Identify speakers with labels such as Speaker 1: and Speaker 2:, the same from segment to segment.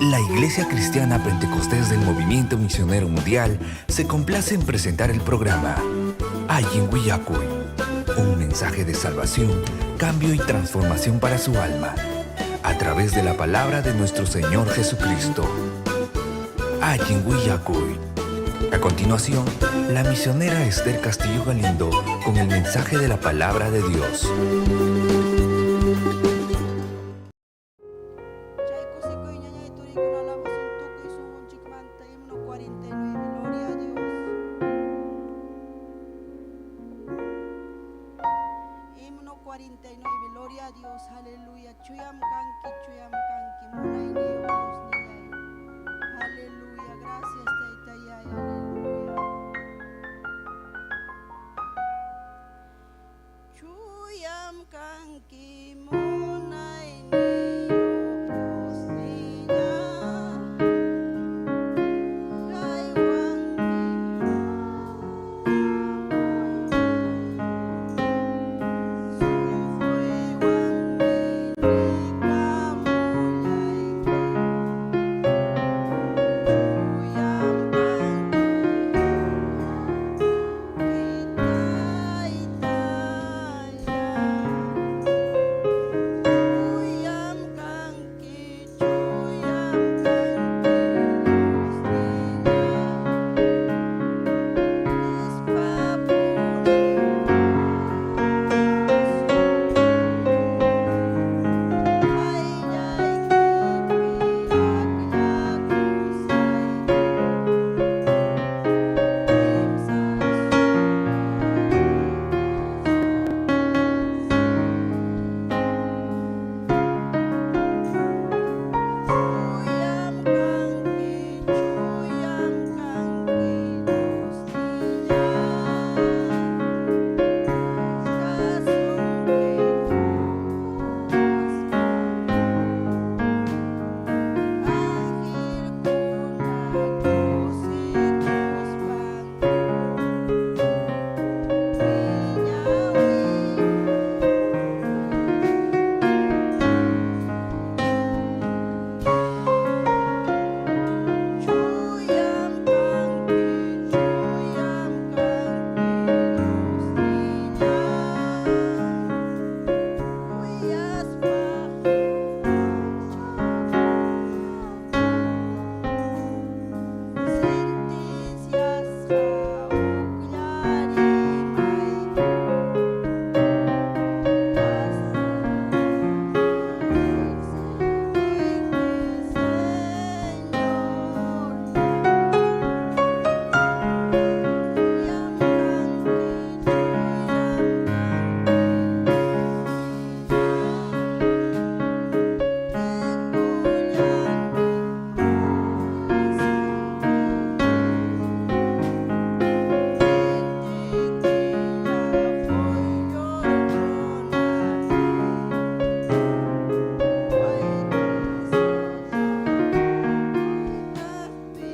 Speaker 1: La Iglesia Cristiana Pentecostés del Movimiento Misionero Mundial se complace en presentar el programa Allin Willakuy, un mensaje de salvación, cambio y transformación para su alma, a través de la palabra de nuestro Señor Jesucristo. Allin Willakuy. A continuación, la misionera Esther Castillo Galindo con el mensaje de la palabra de Dios.
Speaker 2: Chay kusikuy ñañay turiykuna alabasun tukuy sunqunchikmanta himno 49 gloria a Dios. Himno 49 gloria a Dios aleluya chuyam kanki chuyam kanki munayniyuq Diosnillay aleluya gracias taytayay aleluya. Chuyam kanki munayniyuq Diosnillay kaywanmi sunquywanmi nikamullayki chuyam kanki Chuyam kanki, chuyam kanki, Diosnillay, nispa Qayllaykipi akllakusqayki. Chuyam kanki, chuyam kanki, Diosnillay, kasunki tukuspa. Angelkuna kusikuspanku wiña Chuyam kanki, chuyam kanki, Diosnillay, kuyaspa Sentenciasqa huklla rimayku Riqsiyki, Señor. Chuyam kanki, chuyam kanki,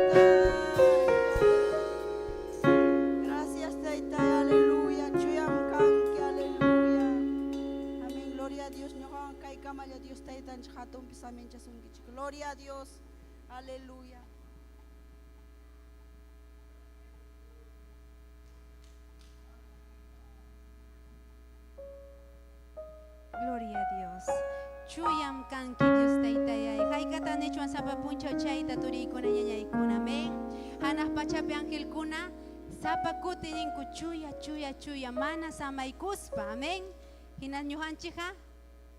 Speaker 2: Diosnillay, Gracias, Tayta, aleluya. Chuyam kanki, aleluya. Amén, gloria a Dios. Ñuqawan kaykamalla Dios Taytanchik hatunpi saminchasunkichik. Gloria a Dios. Aleluya.
Speaker 3: Gloria a Dios. Chuyam kanki Dios taytayay. Haykata nichwan sapa punchaw chayta turiykuna ñañaykuna. Amén. Hanaq pachapi angelkuna sapa kuti ninku chuya chuya chuya mana samaykuspa. Amén. Hina ñuqanchikqa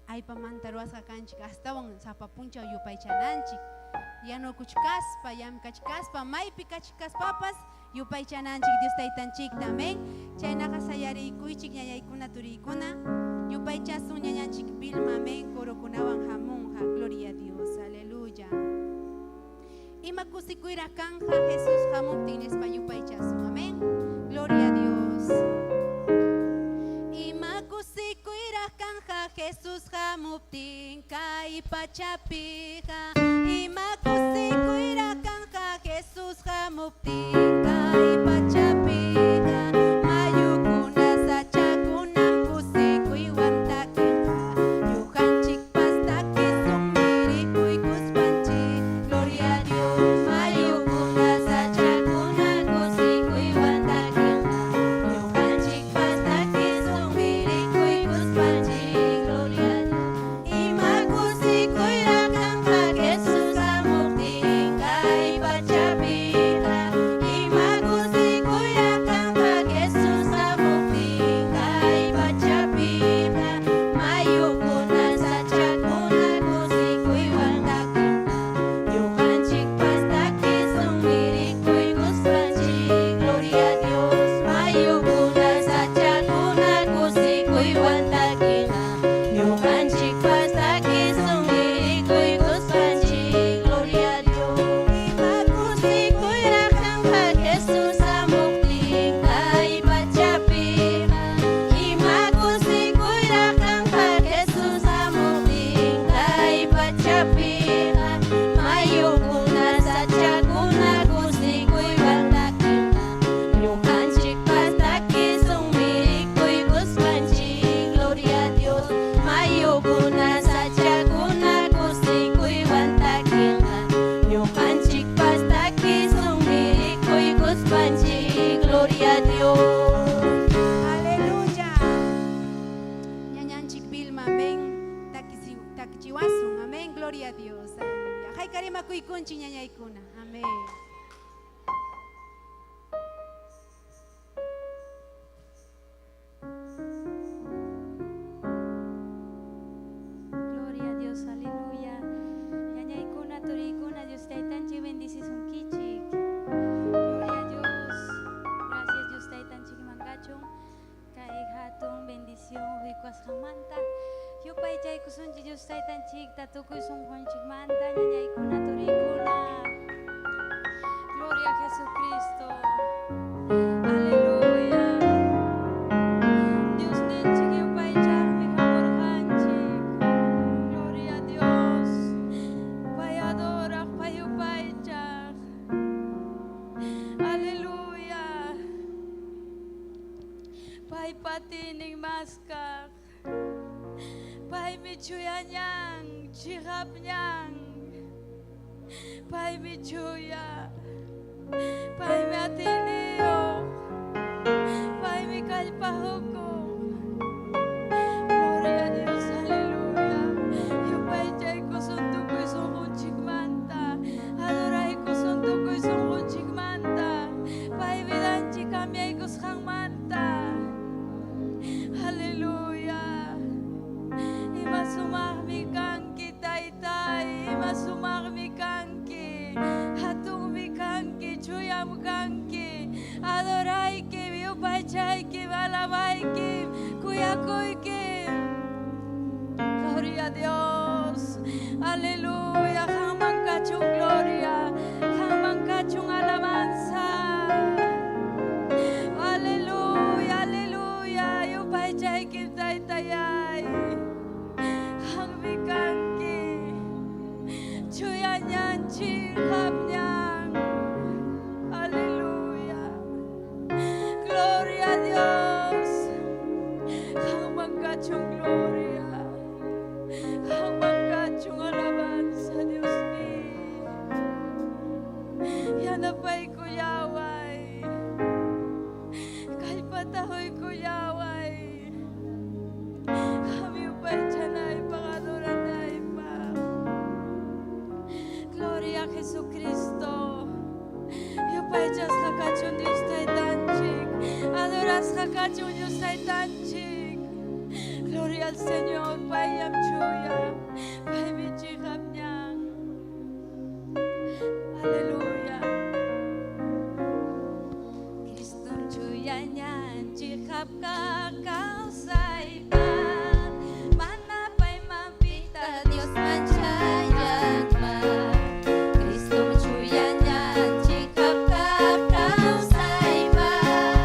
Speaker 3: allpamanta ruwasqa kanchik astawan sapa punchaw yupaychananchik. Yanukuchkaspa, llamkachkaspa, maypi kachkaspapas yupaychananchik Dios taytanchikta. Amén. Chaynaqa sayariykuychik ñañaykuna turiykuna. Yupaychasun ñañanchik Vilma, amén, corokunawan hamunqa. Gloria a Dios. Aleluya. Ima kusikuyraq kanja Jesús hamuptin nispa yupaychasun. Amén. Gloria a Dios. Ima kusikuyraq kanja Jesús hamuptin kay pachapiqa. Ima kusikuyraq kanja Jesús hamuptin kay pachapiqa. Mayukuna sachakunam kusikuywan takinqa.
Speaker 4: Urqukuna, sachakuna kusikuywan takinqa. Ñuqanchikpas takisunmi rikuykuspanchik. Gloria a Dios.
Speaker 3: Aleluya. Ñañanchik Vilma, amén. Takichiwasun, amén. Gloria a Dios. Aleluya. Haykarimakuykunchik ñañaykuna. Amén.
Speaker 5: Gloria a Dios, aleluya. Ñañaykuna, turiykuna, Dios taytanchik bendicisunkichik. Gloria a Dios. Gracias Dios taytanchikman kachun. Kay hatun bendición rikuasqanmanta. Yupaychaykusunchik Dios taytanchikta tukuy sunqunchikmanta, ñañaykuna, turiykuna. Gloria a Jesucristo. Aleluya. Dios ninchik yupaychaqmi hamurqanchik. Gloria a Dios. Pay adoraq, pay yupaychaq. Aleluya. Paypa atiynin maskaq. Paymi chuya ñan, chiqap ñan. Paymi chuya. Paymi atiyniyuq. Paymi kallpahukuq. Gloria a Dios, aleluya. Yupaychaykusun tukuy sunqunchikmanta. Adoraykusun tukuy sunqunchikmanta. Pay vidanchik cambiaykusqanmanta. Aleluya. Ima sumaqmi kanki, taytay. Ima sumaqmi kanki. Hatunmi kanki, chuyam kanki. Adorayki, yupaychayki, alabayki, kuyakuyki. Gloria a Dios. Aleluya. Qamman kachun gloria. Qamman kachun alabanza. Aleluya, aleluya. Yupaychayki taytayay. Qammi kanki. Chuya ñan, chiqap ñan. Aleluya. Gloria a Dios. Qamman kachun gloria. Qamman kachun alabanza, Dios mío. Yanapaykullaway. Kallpata quykullaway. Qam yupaychanaypaq, adoranaypaq. Gloria a Jesucristo. Yupaychasqa kachun Dios taytanchik. Adorasqa kachun Dios taytanchik. Gloria al Señor, payllam chuya. Paymi chiqap ñan. Aleluya.
Speaker 4: Cristom chuya ñan chiqap kaq kawsaypas. Mana payman pita Diosman chayanman. Cristom chuya ñan chiqap kaq kawsaypas.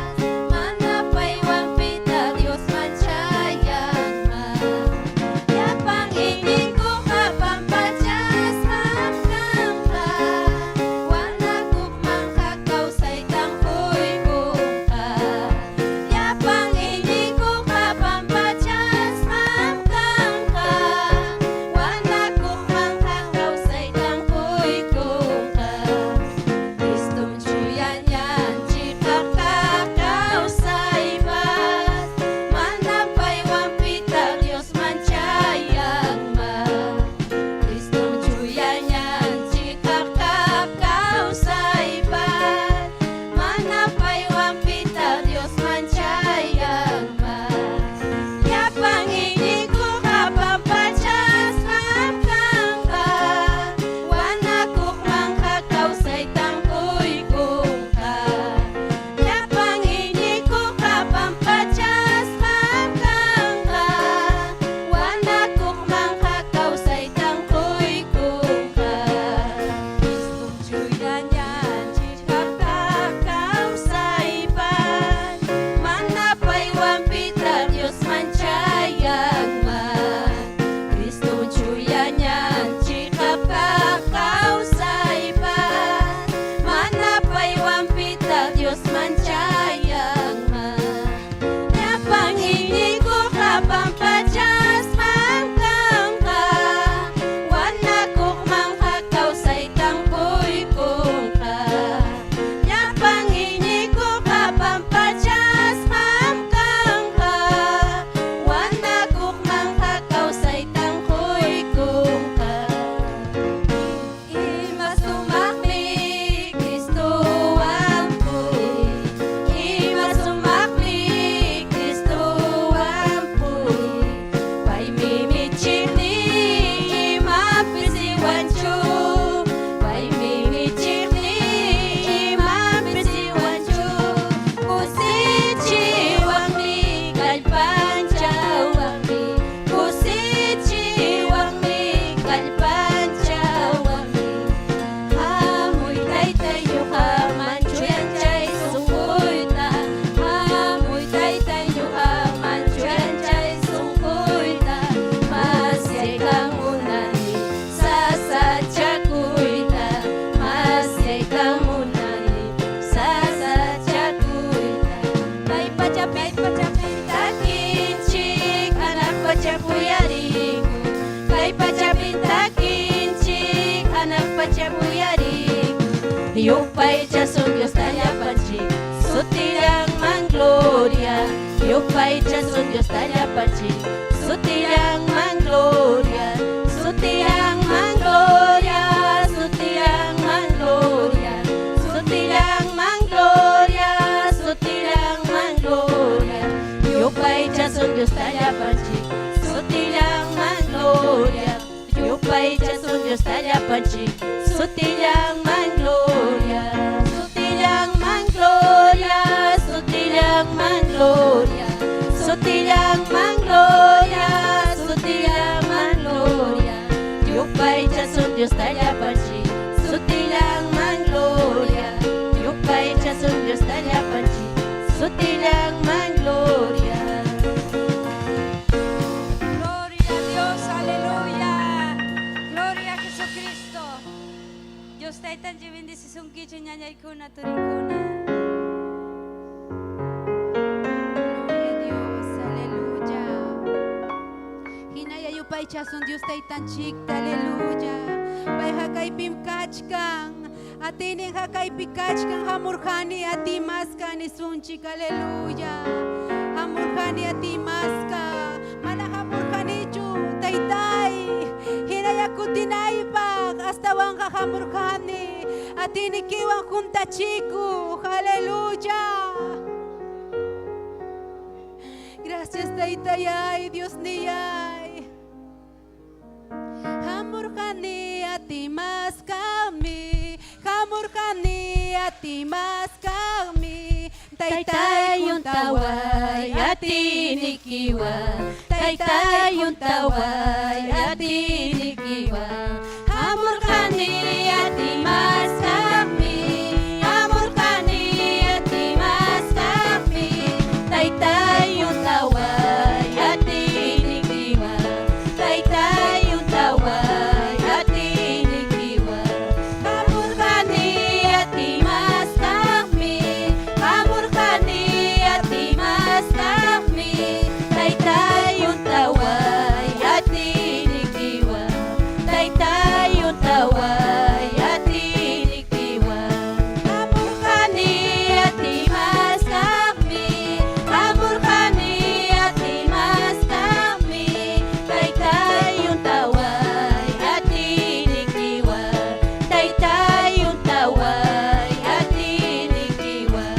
Speaker 4: Mana paywan pita Diosman chayanman. Llapan iñikuqa. pachap uyarikun. Kay pachapim takinchik, hanaq pachap uyarikun. Yupaychasun Diosta llapanchik, sutillanman gloria. Yupaychasun Diosta llapanchik, sutillanman gloria. Sutillanman gloria, sutillanman gloria. Sutillanman gloria, sutillanman gloria. Yupaychasun Diosta llapanchik, sutillanman gloria. Yupaychasun Diosta llapanchik, sutillanman gloria. Sutillanman gloria, sutillanman gloria. Sutillanman gloria, sutillanman gloria. Yupaychasun Diosta llapanchik, sutillanman gloria. Yupaychasun Diosta llapanchik, sutillanman gloria.
Speaker 5: Gloria a Dios, aleluya. Gloria a Jesucristo. Dios taytanchik bendecisunkichik ñañaykuna turiykuna.
Speaker 3: Gloria a Dios, aleluya. Hinalla yupaychasun Dios taytanchikta, aleluya. Payqa kaypim kachkan. Atiynin kaypi kachkan hamurqani atimasqa nisunchik, aleluya. Hamurqani atimasqa. Mana hamurqanichu taytay. Hinalla kutinaypaq astawanqa hamurqani. Atiynikiwan juntachikuq, aleluya. Gracias taytayay, Dios niyay. Hamurqani atimasqami, hamurqani atimasqami.
Speaker 4: Taytay huntaway atiynikiwan. Taytay huntaway atiynikiwan. Hamurqani atimasqami. Hamurqani atimasqami. Taytay huntaway atiynikiwan. Taytay huntaway atiynikiwan. Hamurqani atimasqami. Hamurqani atimasqami. Taytay huntaway atiynikiwan. Taytay huntaway atiynikiwan. Hamurqani atimasqami. Hamurqani atimasqami. Taytay huntaway atiynikiwan. Taytay huntaway atiynikiwan.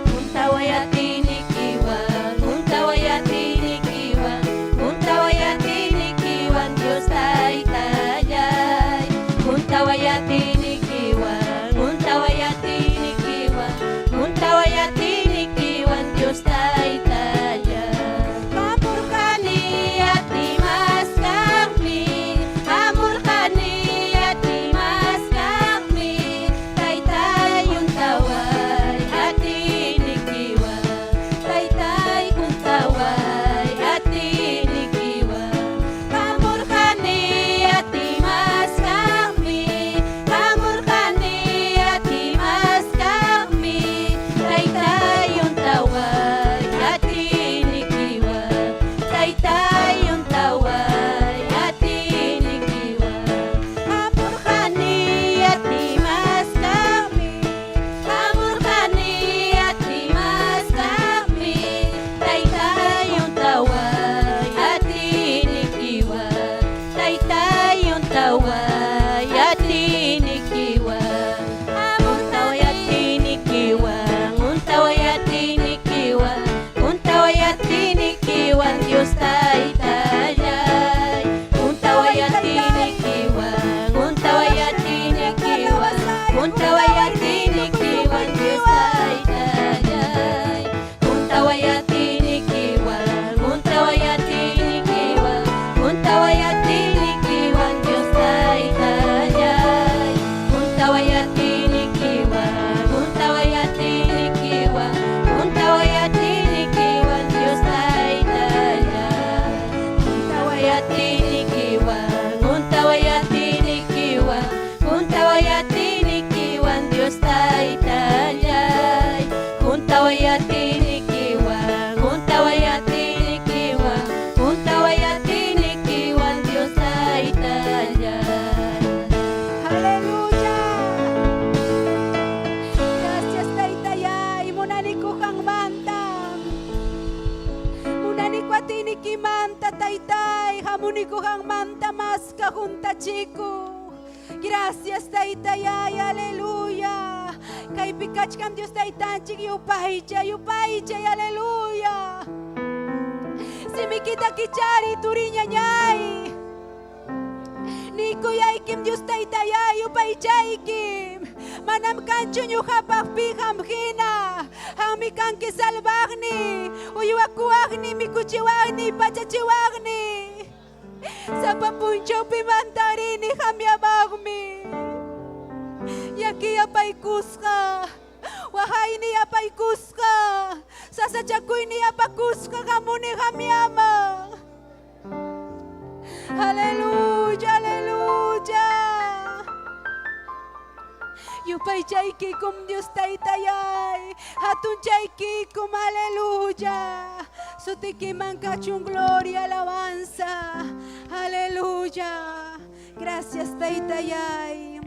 Speaker 4: Huntaway atiynikiwan. Huntaway atiynikiwan. Huntaway atiynikiwan Dios taytallay. Huntaway atiynikiwan. Huntaway atiynikiwan. Huntaway atiynikiwan Dios taytallay. Hamurqani atimasqami. Hamurqani atimasqami. Taytay huntaway atiynikiwan. Taytay huntaway atiynikiwan. Hamurqani atimasqami. Hamurqani atimasqami. Taytay huntaway atiynikiwan. Taytay huntaway atiynikiwan. Hamurqani atimasqami. Hamurqani atimasqami. Taytay huntaway atiynikiwan. Taytay huntaway atiynikiwan. Huntaway atiynikiwan. Huntaway atiynikiwan. Huntaway atiynikiwan Dios taytallay. Huntaway atiynikiwan. Huntaway atiynikiwan. Huntaway atiynikiwan Dios taytallay. Huntaway atiynikiwan. Huntaway atiynikiwan. Huntaway atiynikiwan Dios taytallay. Huntaway atiynikiwan. Huntaway atiynikiwan. Huntaway atiynikiwan Dios taytallay. Huntaway atiynikiwan. Huntaway atiynikiwan. Huntaway atiynikiwan Dios taytallay. Huntaway atiynikiwan. Huntaway atiynikiwan. Huntaway.
Speaker 3: Qanmanta taytay, hamuniku qanmanta maska juntachikuq. Gracias taytayay, aleluya. Kaypi kachkan Dios taytanchik yupaychay, yupaychay, aleluya. Simikita kichari turiñañay. Nikuyaykim Dios taytayay, yupaychaykim. Manam kanchu ñuqapaq piham hina. Qammi kanki salvaqni, uywakuwaqni, mikuchiwaqni, pachachiwaqni. Sapa punchawpi mantarini qamyamaqmi. Llaki apaykusqa, waqayni apaykusqa, sasachakuyni apakusqa qamuni qamyaman. Aleluya, aleluya. Yupaychaykikum Dios taytayay, hatunchaykikum, aleluya. Sutikiman kachun gloria, alabanza. Aleluya. Gracias taytayay.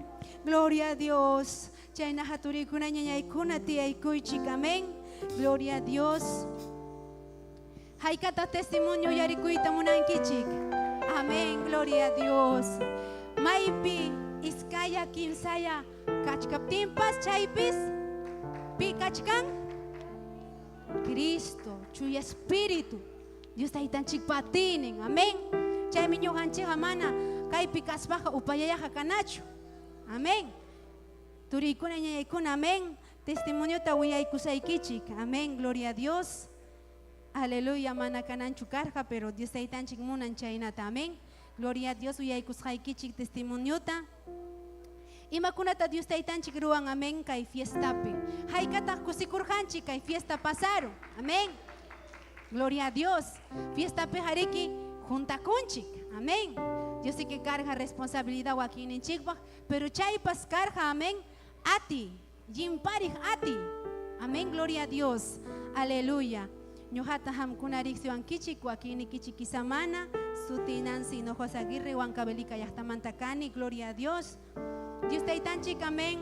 Speaker 3: Gloria a Dios. Chayna haturikuna ñañaykuna tiyaykuychik. Amén. Gloria a Dios. Haykata testimonio uyarikuyta munankichik. Amén. Gloria a Dios. Maypi iskaya kimsaya kachkaptinpas chaypis pi kachkan Cristo, Chuya Espíritu. Dios taytanchikpa atiynin. Amén. Chaymi ñuqanchikqa mana kaypi kaspaqa upallallaqa kanachu. Amén. Turiykuna ñañaykuna, amén. Testimoniota willaykusaykichik. Amén. Gloria a Dios. Aleluya, mana kananchu karqa, pero Dios taytanchik munan chaynata. Amén. Gloria a Dios, uyaykusqaykichik testimoniota. Imakunata Dios taytanchik ruwan, amén, kay fiestapi. Haykataq kusikurqanchik kay fiesta pasaron. Amén. Gloria a Dios. Fiestapi hariki juntakunchik. Amén. Dios sí que carga responsabilidad wakinninchikpaq, pero chaypas karqa, amén, ati, llimparij ati. Amén, gloria a Dios. Aleluya. Ñuqata hamkuna riqsiwankichik, wakinnikichik quizá mana. Suti Nancy Hinojosa Aguirre, Huancavelica llaqtamanta kani, gloria a Dios. Dios taytanchik, amén.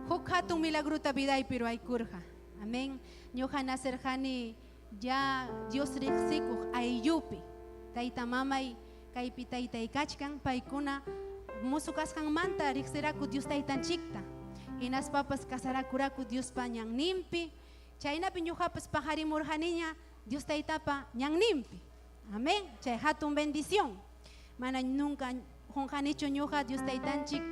Speaker 3: Huk hatun milagruta vidaypi ruwaykurqa. Amén. Ñuqa nacerqani ya Dios riqsikuq ayllupi. Tayta mamay kaypi taytay kachkan, paykuna musu kasqanmanta riqsiraku Dios taytanchikta. Hinaspapas casarakuraku Diospa ñanninpi. Chaynapi ñuqapas pajarimurqaniña Dios taytapa ñanninpi. Amén. Chay hatun bendición. Mana nunca qunqanichu ñuqa Dios taytanchik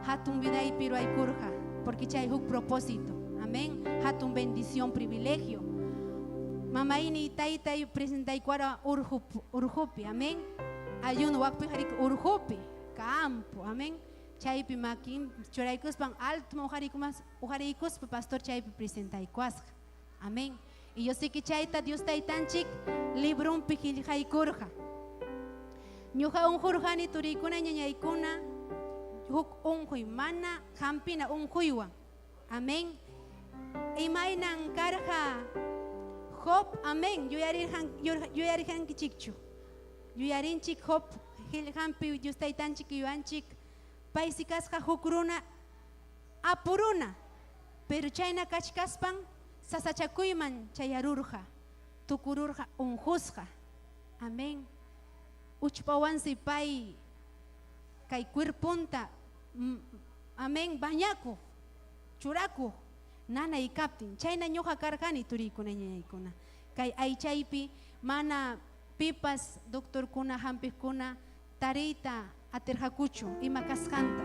Speaker 3: hatun vidaypi ruwaykurqa, porque chay huk propósito. Amén. Hatun bendición, privilegio. Mamayni taytay presentaykuara urqupi. Amén. Ayuno wakpi harik urqupi, campo. Amén. Chaypi makin churaykuspan alto uqariykuspa pastor chaypi presentaykuasqa. Amén. Y yo sé que chayta Dios taytanchik librumpi qillqaykurqa. Ñuqa unqurqani turiykuna ñañaykuna huk unquy mana hampina unquywan. Amén. Imaynan karqa Job, amén. Yuyarirqankichikchu. Yuyarinchik Job qillqanpi Dios taytanchik yuyanchik paysi kasqa huk runa apuruna, pero chayna kachkaspan sasachakuyman chayarurqa, tukururqa unqusqa. Amén. Uchpawansi pay kay cuerpunta, amén, bañakuq, churakuq, nanay kaptin. Chayna ñuqa karqani turiykuna ñañaykuna. Kay aychaypi mana pipas doctorkuna, hampiqkuna tariyta atirqakuchu ima kasqanta.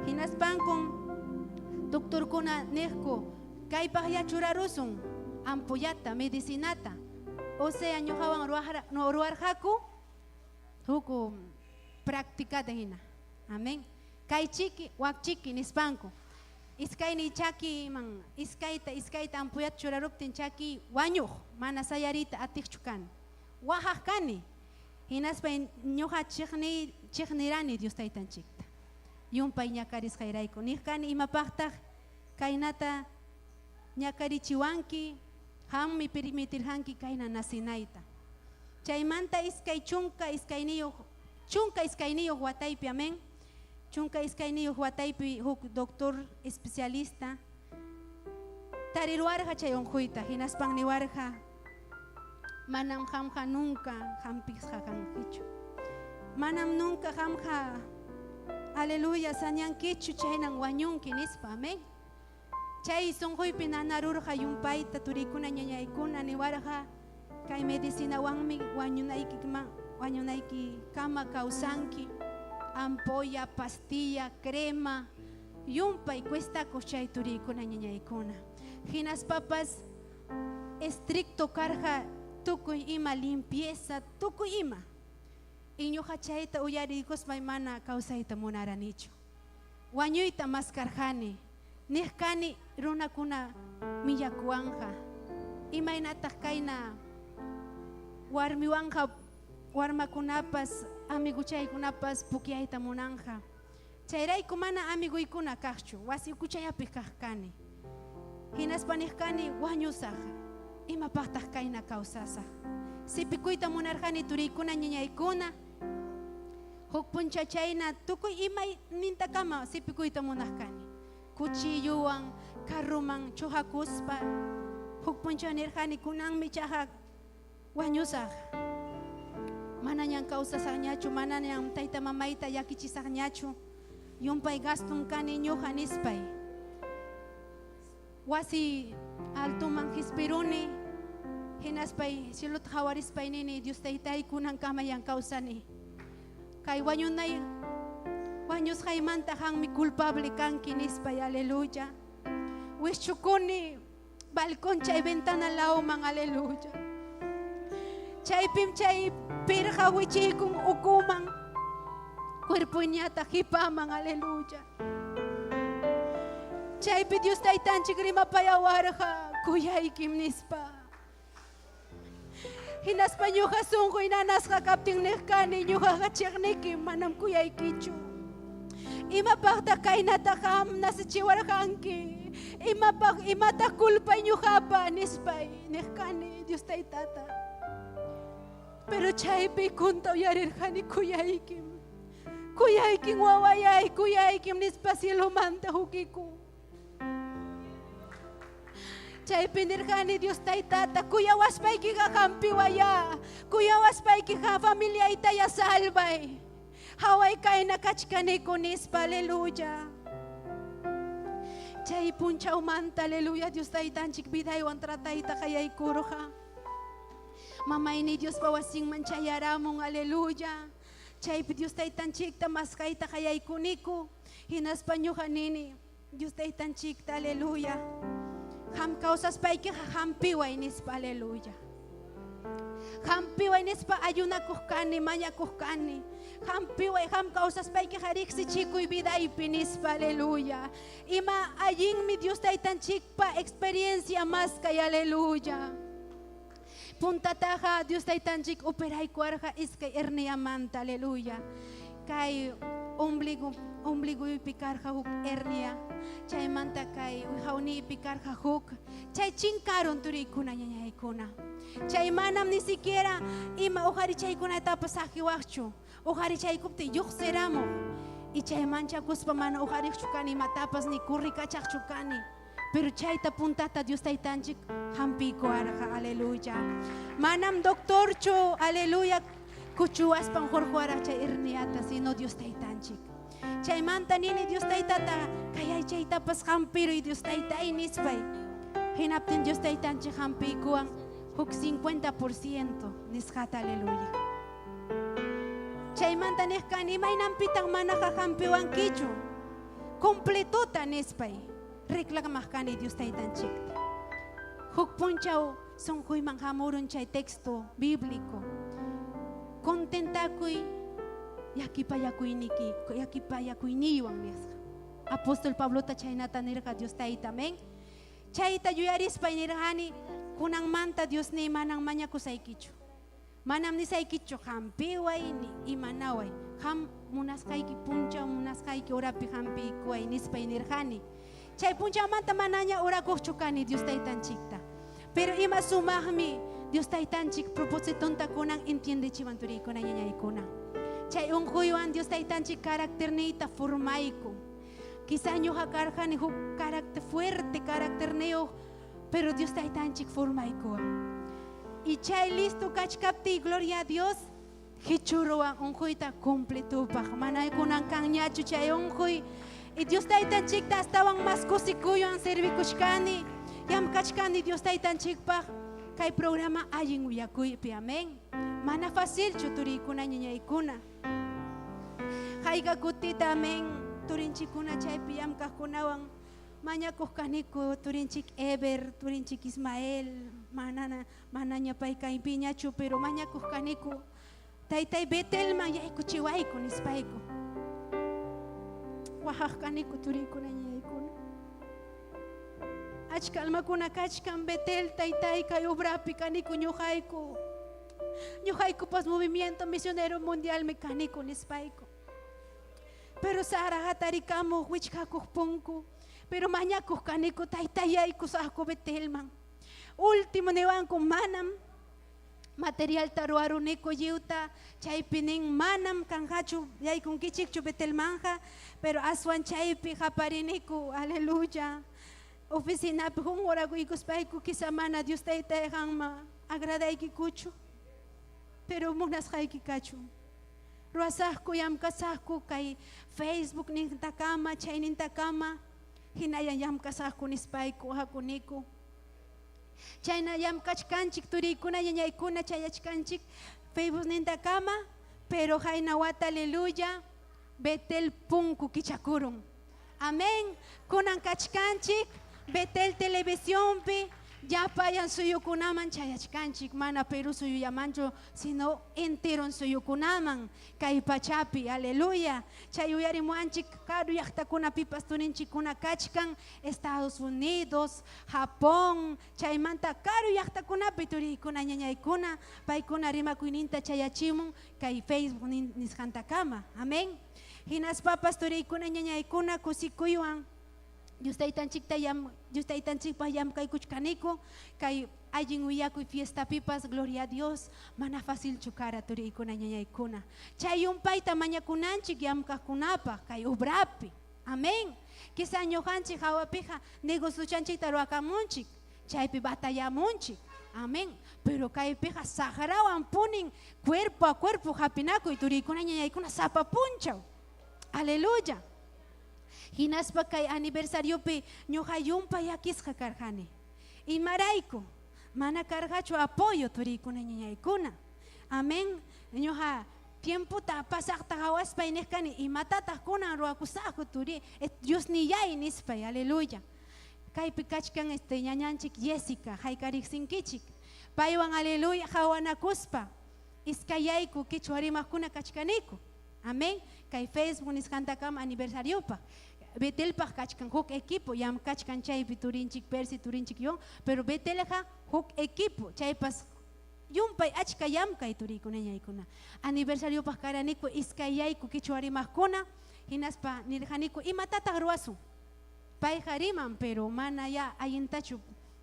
Speaker 3: Hinaspankun doctorkuna niqku, kaypaqya churarusun ampollata, medicinata. O sea, ñuqawan ruwarqaku huk practicata hina. Amén. Kay chiki, wak chiki nispanku. Iskayniy chakiman iskayta iskayta ampollata churaruptin chaki wañuq, mana sayariyta atiqchu kani. Waqaq kani. Hinaspa ñuqa chiqnirani Dios taytanchikta. Yumpay ñakarisqayrayku. Niq kani imapaqtaq kaynata ñakarichiwanki, qammi permitirqanki kayna nacinayta. Chaymanta iskay chunka iskayniyuq, 12 wataypi, amén. 12 wataypi huk doctor especialista tariruwarqa chay unquyta, hinaspan niwarqa Manam qamqa nunca hampisqa kankichu. Manam nunca qamqa, aleluya, sañankichu, chaynan wañunki, nispa, amén. Chay sunquypi nanarurqa yumpayta, turikuna, ñañaykuna, niwarqa kay medicinawanmi wañunaykikama kawsanki. Ampolla, pastilla, crema, yumpay cuestakuq chay turikuna, ñañaykuna. Hinaspapas estricto karqa tukuy ima limpieza, tukuy ima. Y ñuqa chayta uyariykuspay mana kawsayta munaranichu. Wañuyta maskarqani. Niq kani runakuna millakuwanqa. Imaynataq kayna warmiwanqa warmakunapas amiguchaykunapas pukyayta munanqa. Chayrayku mana amiguykuna kaqchu, wasi ukuchayapi kaq kani. Hinaspa niq kani wañusaq, imapaqtaq kayna kawsasaq. Sipikuyta munarqani turiykuna, ñañaykuna, huk punchachayna tukuy imaynintakama sipikuyta munaq kani. Cuchilluwan carruman chuqakuspa huk punchaw nirqani kunanmi chaqa wañusaq. Manañam kawsasaqñachu, manañam tayta mamayta llakichisaqñachu. Yumpay gaston kani ñuqa nispay. Wasi altoman hispiruni, hinaspay cielota qhawarispay nini Dios taytay kunankamayan kawsani. Kay wañunay wañusqaymanta qanmi culpable kanki nispay, aleluya. Wischukuni balcón chay ventana lawman, aleluya. Chaypim chay pirqa wichiykun ukuman, cuerpoñata hipaman, aleluya. Chaypi Dios taytanchik rimapayawarqa kuyaykim nispa. Hinaspa ñuqa sunquy nanasqa kaptin niq kani ñuqaqa chiqniki manam kuyaykichu. Imapaqtaq kaynata qam nasichiwarqanki? Imapaq imataq culpay ñuqapa nispay niq kani Dios taytata. Pero chaypi kunta uyarirqani kuyaykim. Kuyaykim wawayay, kuyaykim nispa cielomanta hukiku. Chaypi nirqani Dios taytata kuyawaspaykiqa hampiwaya, kuyawaspaykiqa familiaytaya salvay. Haway kayna kachkaniku nispa, aleluya. Chay punchawmanta, aleluya, Dios taytanchik vidaywan tratayta qayaykurqa. Mamayni Diospa wasinman chayaramun, aleluya. Chaypi Dios taytanchikta maskayta qayaykuniku. Hinaspa ñuqa nini Dios taytanchikta, aleluya. Qam kawsaspaykiqa hampiway nispa, aleluya. Hampiway nispa ayunakuq kani, mañakuq kani. Hampiway qam kawsaspaykiqa riqsichikuy vidaypi nispa, aleluya. Ima allinmi Dios taytanchikpa experiencia maskay, aleluya. Puntataqa Dios taytanchik operaykuwarqa iskay herniamanta, aleluya. Kay ombligo ombliguypi karqa huk hernia, chaymanta kay wihawnipi karqa huk, chay chinkarun turiykuna, ñañaykuna. Chay manam ni siquiera ima uqarichaykunatapas saqiwaqchu. Uqarichaykuptin lluqsiramuq. Y chay manchakuspa mana uqariqchu kani imatapas ni kurrikachaqchu kani. Pero chayta puntata Dios taytanchik hampiykuwarqa, aleluya. Manam doctorchu, aleluya, kuchuwaspan hurquwaraq chay herniata, sino Dios taytanchik. Chaymanta nini Dios taytata kay aychaytapas hampiruy Dios taytay nispay. Hinaptin Dios taytanchik hampiykuwan huk 50% nisqata, aleluya. Chaymanta niq kani imaynanpitaq manaqa hampiwankichu completota nispay. Reclamaq kani Dios taytanchikta. Huk punchaw sunquyman hamurun chay texto bíblico. Contentakuy llakipayakuyniki, llakipayakuyniywan nisqa. Apóstol Pablota chaynata nirqa Dios tayta, amén. Chayta yuyarispay nirqani kunanmanta Dios ni manan mañakusaykichu. Manam nisaykichu hampiway ni imanaway. Ham munasqayki punchaw munasqayki horapi hampiykuway nispay nirqani. Chay punchawmanta manaña orakuqchu kani Dios taytanchikta. Pero ima sumaqmi Dios taytanchik propositonta kunan entiendechiwan turiykuna ñañaykuna. Chay unquywan Dios taytanchik caracterniyta formayku. Quizá ñuqa karqani huk carácter fuerte, caracterniyuq, pero Dios taytanchik formaykuwan. Y chay listo kachkaptiy, gloria a Dios, hichuruwan unquyta completupaq. Mana kunan kanñachu chay unquy. Y Dios taytanchikta astawan mas kusikuywan servikuchkani. Llamkachkani Dios taytanchikpaq kay programa allin willakuypi, amén. Mana facilchu turiykuna ñañaykuna. Hayka kutita, amén, turinchikuna chaypi llamkaqkunawan mañakuq kaniku turinchik Eber, turinchik Ismael, manana manaña pay kaypiñachu, pero mañakuq kaniku taytay Betelman yaykuchiwayku nispayku. Waqaq kaniku turiykuna ñañaykuna. Achka almakuna kachkan Betel taytay kay obrapi kaniku ñuqayku. Ñuqaykupas movimiento misionero mundialmi kaniku nispayku. Pero Sara hatarikamuq wichqakuq punku, pero mañakuq kaniku taytayaykusaqku Betelman. Último niwanku manam materialta ruwaruniku lliwta, chaypi nin manam kanqachu yaykunkichikchu Betelmanja, pero aswan chaypi qapariniku, aleluya. Oficinapi qunqurakuykuspayku quizá mana Dios taytay qanman agradaykikuchu, pero munasqayki kachun. Ruwasaqku llamkasaqku kay Facebook nintakama chaynintakama hinalla llamkasaqku nispayku waqakuniku. Chayna llamkachkanchik turiykuna ñañaykuna chayachkanchik Facebook nintakama, pero hayna wata aleluya Betel punku kichakurun. Amén. Kunan kachkanchik Betel televisionpi llapallan suyukunaman chayachkanchik, mana Perú suyullamanchu, sino enteron suyukunaman kay pachapi, aleluya. Chay uyarimuanchik karu llaqtakunapipas turinchikkuna kachkan, Estados Unidos, Japón, chaymanta karu llaqtakunapi turiykuna ñañaykuna, paykuna rimakuyninta chayachimun kay Facebook nisqantakama, amén. Hinaspapas turiykuna ñañaykuna kusikuywan Dios taytanchikta llam, Dios taytanchikpaq llamkaykuchkaniku kay allin willakuy fiestapipas, gloria a Dios, mana facilchu kara turiykuna ñañaykuna. Chay yumpayta mañakunanchik llamkaqkunapaq kay obrapi, amén. Quizá ñuqanchik hawapiqa negociochanchikta ruwakamunchik, chaypi batallamunchik, amén. Pero kaypiqa saqrawan punin cuerpo a cuerpo hapinakuy turiykuna ñañaykuna sapa punchaw, aleluya. Hinaspa kay aniversariopi ñuqa yumpay llakisqa karqani. Imarayku mana karqachu apoyo turiykuna ñañaykuna. Amén. Ñuqa tiempota pasaqta qawaspay niq kani imatataq kunan ruwakusaqku turi Dios niyay nispay, aleluya. Kaypi kachkan este ñañanchik Jessica, hayka riqsinkichik. Paywan aleluya qawanakuspa iskayayku quichua rimaqkuna kachkaniku. Amén. Kay Facebook nisqantakama aniversariopaq. Betelpaq kachkan huk equipo, yam kachkan chaypi turinchik Percy, turinchik Yon, pero Betelqa huk equipo, chaypas yumpay achka llamkay turiykuna ñañaykuna. Aniversariopaq karaniku iskayayku quichua rimaqkuna, hinaspa nirqaniku imatataq ruwasun. Payqa riman, pero mana ya allintachu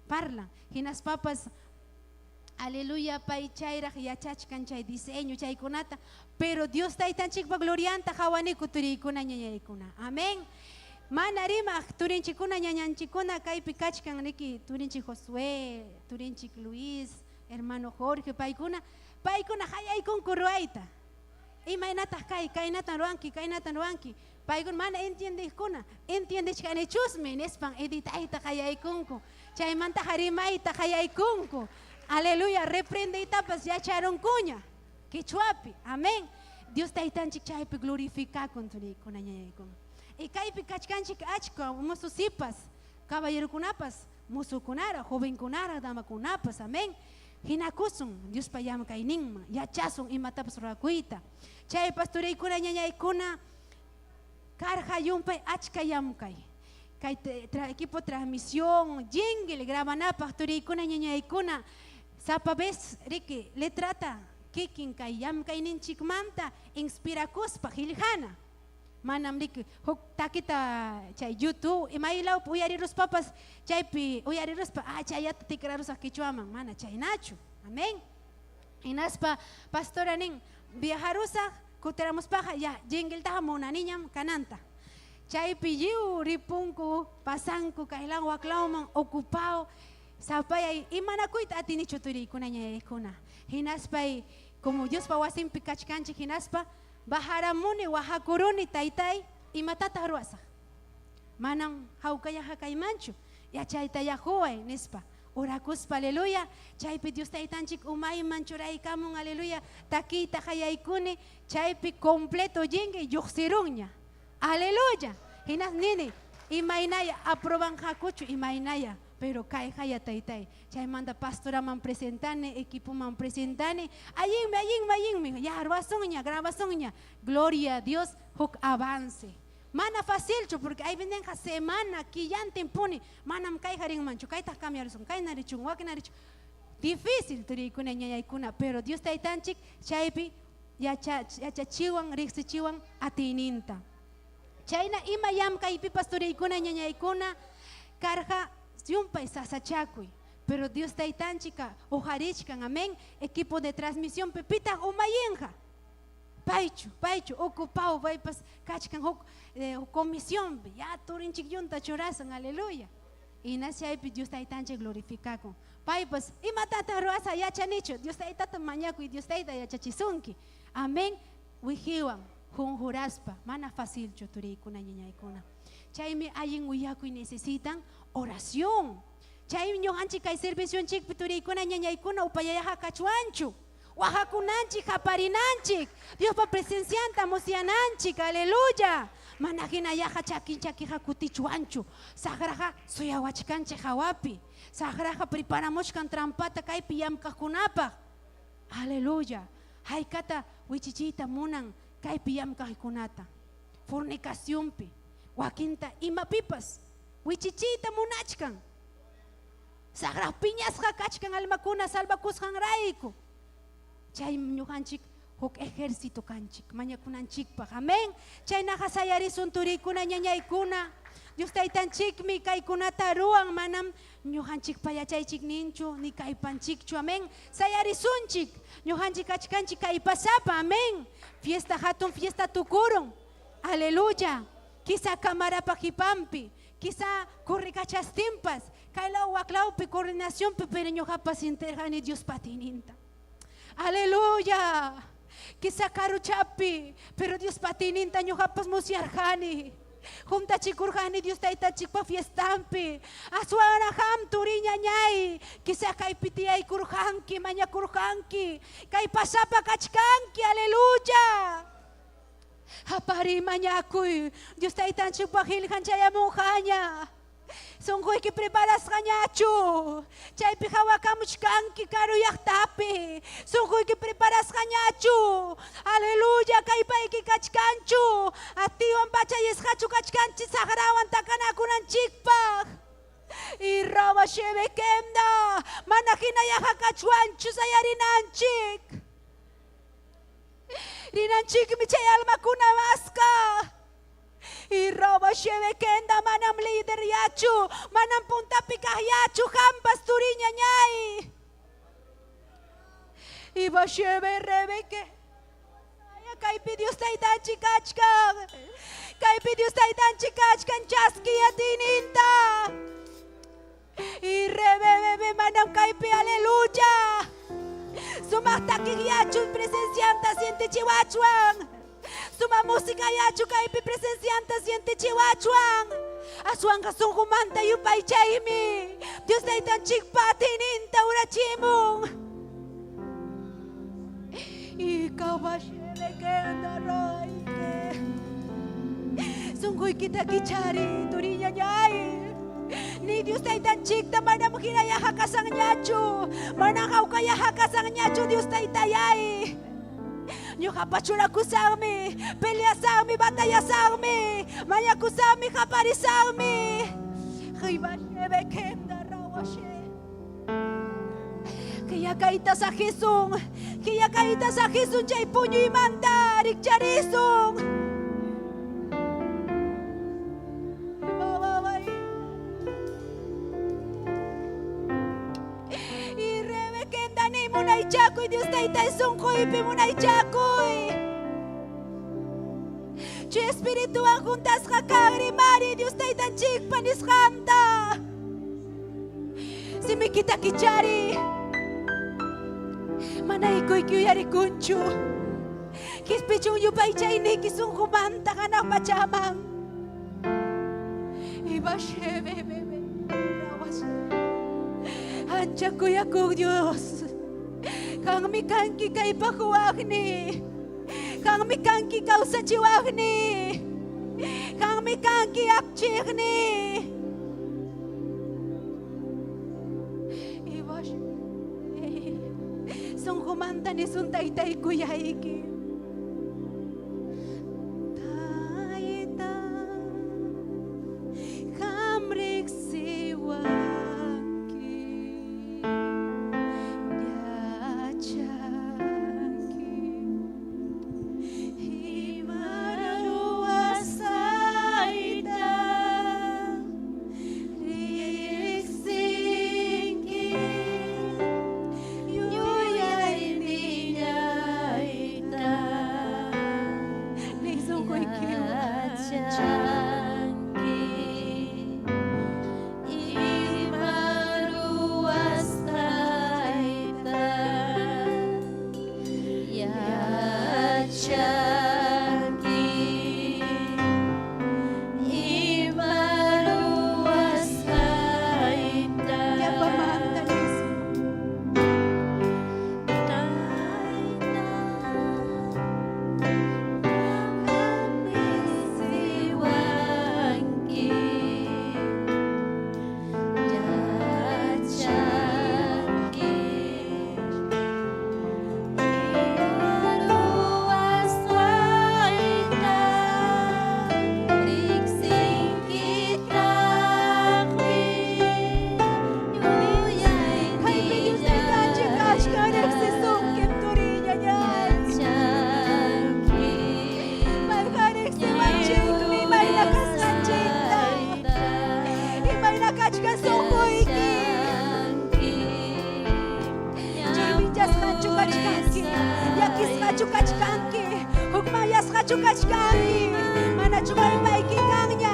Speaker 3: parlan. Hinaspapas aleluya pay chayraq yachachkan chay diseño chaykunata, pero Dios taytanchikpa glorianta qawaniku turiykuna ñañaykuna. Amén. Mana rimaq turinchikuna ñañanchikuna kaypi kachkan riki turinchik Josué, turinchik Luis, hermano Jorge, paykuna, paykuna hayaykunku ruwayta. Imaynataq kay, kaynatan ruwanki, kaynatan ruwanki. Paykuna mana entiendejkuna, entiendechkanichusmi nispan editayta qayaykunku. Chaymanta rimayta qayaykunku. Aleluya, reprendeytapas yacharunkuña quichuapi. Amén. Dios taytanchik chaypi glorificakun turiykuna ñañaykuna. Y kaypi kachkanchik achka mususipas, caballerokunapas, musukunara, jovenkunara, damakunapas. Amén. Hinakusun Diospa llamkayninman, yachasun imatapas ruwakuyta. Chaypas turiykuna ñañaykuna karqa yumpay achka llamkay. Kay equipo transmisión, jingle grabanapaq turiykuna ñañaykuna sapa vez riki letrata kikin kay llamkayninchikmanta inspirakuspa qillqana. Manam riki huk takita chay YouTube imaylawpi uyariruspapas chaypi uyariruspa chayata tikrarusaq quichuaman, mana chaynachu. Amén. Hinaspa pastora nin viajarusaq kutiramuspaqa ya jingletaqa munaniñam kananta. Chaypi lliw ripunku pasanku kaylaw waklawman ocupado. Sapayay imanakuyta atinichu turiykuna ñayaykuna. Hinaspay como Diospa wasinpi kachkanchik hinaspa bajaramuni wajakuruni taytay imatataq ruwasaq. Manam hawkallaqa kaymanchu yachaytayá quway nispa. Orakuspa aleluya chaypi Dios taytanchik umayman churaykamun aleluya takiyta qayaykuni chaypi completo yinki lluqsirunña. Aleluya. Hinas nini imaynaya aprobanqakuchu imaynaya pero kayqaya taytay chaymanta pastoraman presentani equipoman presentani allinmi allinmi allinmi ya ruwasunña grabasunña gloria a Dios huk avance. Mana facilchu porque ayvinenqa semana killantin puni manam kayqa rinmanchu kaytaq cambiarusun kayna richun wakna richun difícil turiykuna ñañaykuna pero Dios taytanchik chaypi yacha yachachiwan riqsichiwan atiyninta. Chayna ima llamkaypipas turiykuna ñañaykuna karqa llumpay sasachakuy pero Dios taytanchikqa uqarichkan amén equipo de transmisionpi pitaq umallinqa paychu paychu ocupado paypas kachkan huk comisionpi ya turinchikyunta churasun aleluya hinas chaypi Dios taytanchik glorificakun paypas imatataq ruwasaq yachanichu Dios taytata mañakuy Dios tayta yachachisunki amén wiqiwan junjuraspa mana facilchu turiykuna ñañaykuna chaymi allin willakuy necesitan oración chaymi ñuqanchik kay servicionchikpi turiykuna ñañaykuna upallallaqa kachwanchu wajakunanchik qaparinanchik Diospa presencianta musyananchik aleluya mana hinallaqa chakin chakiqa kutichwanchu saqraqa suyawachkanchik hawapi saqraqa preparamuchkan trampata kaypi llamkaqkunapaq aleluya haykata wichichiyta munan kaypi llamkaqkunata fornicacionpi wakinta imapipas wichichiyta munachkan saqraq piñasqa kachkan almakuna salvakusqanrayku chaymi ñuqanchik huk ejército kanchik mañakunanchikpaq amén chaynaqa sayarisun turiykuna ñañaykuna Dios taytanchikmi kaykunata ruwan manam ñuqanchikpa yachaychikninchu ni kaypanchikchu amén sayarisunchik ñuqanchik kachkanchik kaypasapa amén fiesta hatun fiesta tukurun aleluya quizá camarapa qhipanpi quizá corrikachastinpas kaylaw waklawpi coordinacionpi pero ñuqapas sintirqani Diospa atiyninta aleluya quizá karuchapi pero Diospa atiyninta ñuqapas musyarqani juntachikurqani Dios taytanchikpa fiestampi aswanraq qam turi ñañay quizá kaypi tiyaykurqanki mañakurqanki kay pasapa kachkanki aleluya Hapariy mañakuy Dios taytanchikpa qillqan chayamunqaña sunquyki preparasqañachu chaypi hawakamuchkanki karu llaqtapi sunquyki preparasqañachu aleluya kaypayki kachkanchu atiywan pachayisqachu kachkanchik saqrawan takanakunanchikpaq y raba shebekemna mana hinallaqa kachwanchu sayarinanchik rinanchikmi chay almakuna maskaq y raba shebekenda manam líder yachu manam puntapi kaq yachu qampas turi ñañay y bashebe rebeke kaypi Dios taytanchik kachkan kaypi Dios taytanchik kachkan chaskiy atiyninta y rebebebe manam kaypi aleluya sumaq takiq yachu presencianta sientichiwachwan sumaq música yachu kaypi presencianta sientichiwachwan aswanqa sunqumanta yupaychaymi Dios taytanchikpa atiyninta urachimun y kabashebekenda sunquykita kichariy turi ñañay ni Dios taytanchikta manam hinallaqa kasanñachu manam hawkallaqa kasanñachu Dios taytayay ñuqapa churakusaqmi peleasaqmi batallasaqmi mañakusaqmi qaparisaqmi qibashebekenda rawashe Qillakayta saqisun, qillakayta saqisun chay puñuymanta rikcharisun. Y rebekendani munaychakuy Dios taytay sunquypi munaychakuy. Chay espirituwan juntasqa kan rimari Dios taytanchikpa nisqanta. Sunquykita kichariy. Mana ikuyki uyarikunchu. Qispichun yupaychayniyki sunqumanta hanaq pachaman. Ancha kuyakuq Dios. Qanmi kanki kaypahuwaqni. Qanmi kanki kawsachiwaqni. Qanmi kanki akchiqni. Sunqumanta nisun taytay kuyayki. Tayta, qam riqsiwanki, yachanki ima ruwasqayta riqsinki yuyaynillayta niy sunquykiwan.
Speaker 4: Yachanki ima ruwasqayta yachanki ima ruwasqayta
Speaker 3: Yapamanta nisun.
Speaker 4: Tayta qam riqsiwanki yachanki ima ruwasqayta riqsinkitaqmi
Speaker 3: Kaypi Dios taytanchik kachkan riqsisunkim turiy ñañay.
Speaker 4: Yachanki
Speaker 3: Payqa riqsiwanchikmi imayna kasqanchikta. Imayna kachkan sunquyki. Churminchasqachu kachkanki, llakisqachu kachkanki, hukmanyasqachu kachkanki, manachu kallpayki kanña.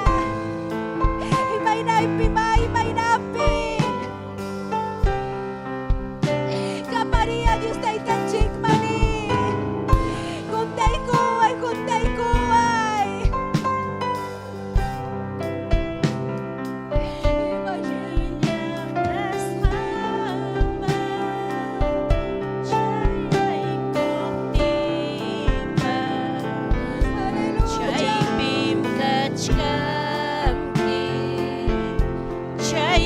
Speaker 3: Imaynaypi ma imaynapi. Qapariya Dios taytanchikman niy. Juntaykuway, juntaykuway. Aleluya.
Speaker 4: Chaypim kachkanki, chay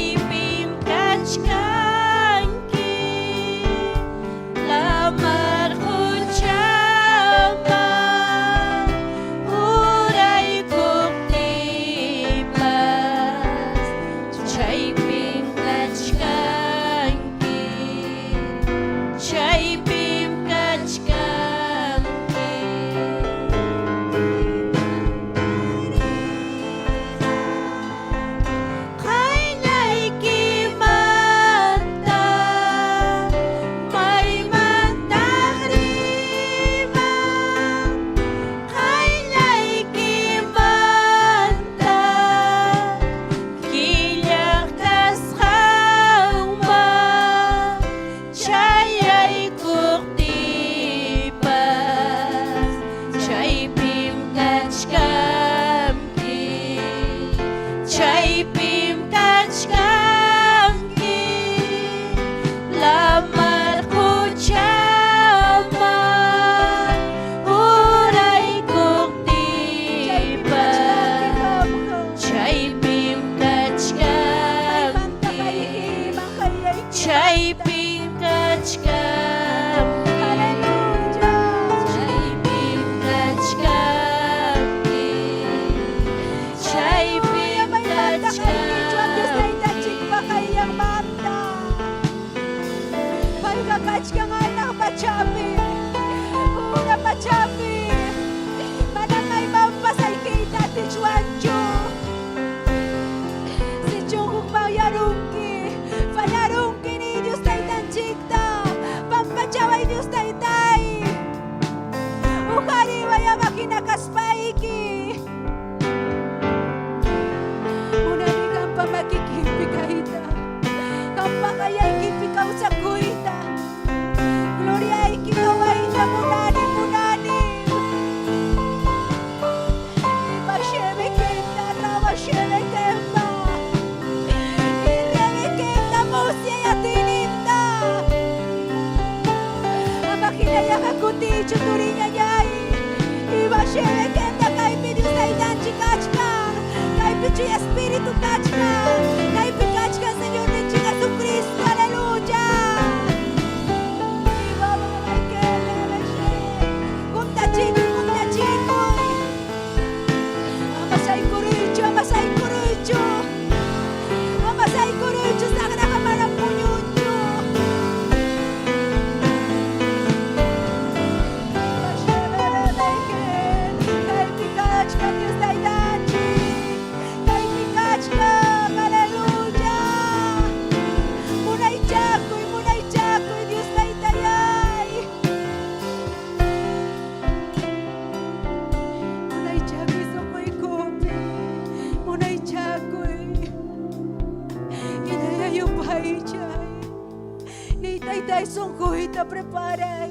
Speaker 5: Sunquyta preparay.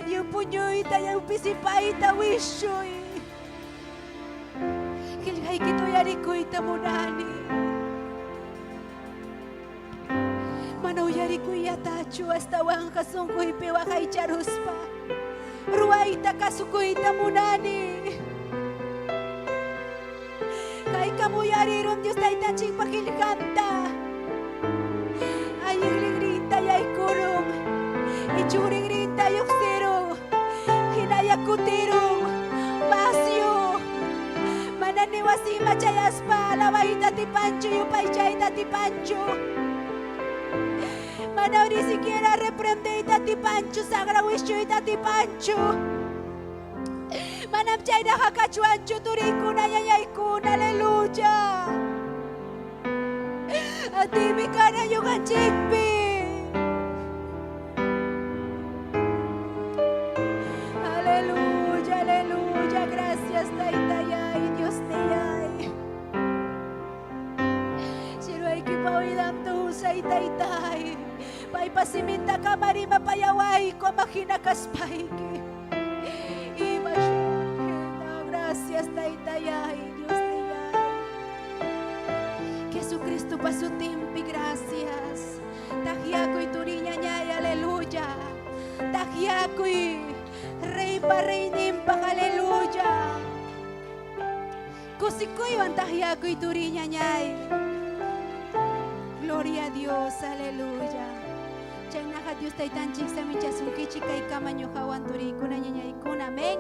Speaker 5: Lliw puñuyta, lliw pisipayta wischuy. Qillqaykita uyarikuyta munani. Mana uyarikuyllatachu astawanqa sunquypi waqaycharuspa ruwayta kasukuyta munani. Haykam uyarirun Dios Taytanchikpa qillqanta. Alliq rinrinta yaykurun, ichuq rinrinta lluqsirun, hinalla kutirun, vacío. Mana ni wasima chayaspa alabayta atipanchu, yupaychayta atipanchu. Mana ni siquiera reprendeyta atipanchu, saqra wischuyta atipanchu. Manam chaynaqa kachwanchu turiykuna, yayaykuna, aleluya. Atiymi kana ñuqanchikpi. Aleluya, aleluya. Gracias, Taytayay, Diosniyay. Sirwaykipa oidanta usay, Taytay. Paypa simintakama rimapayawayku ama hina kaspayki. Ima Gracias, Taytayay, Diosniyay.
Speaker 3: Jesucristopa sutinpi, gracias. Takyakuy turiñañay, aleluya. Takyakuy, reypa reyninpaq, aleluya. Kusikuywan takyakuy turiñañay. Gloria a Dios, aleluya. Chaynaqa Dios taytanchik saminchasunkichik kaykama ñuqawan turiykuna ñañaykuna, amén.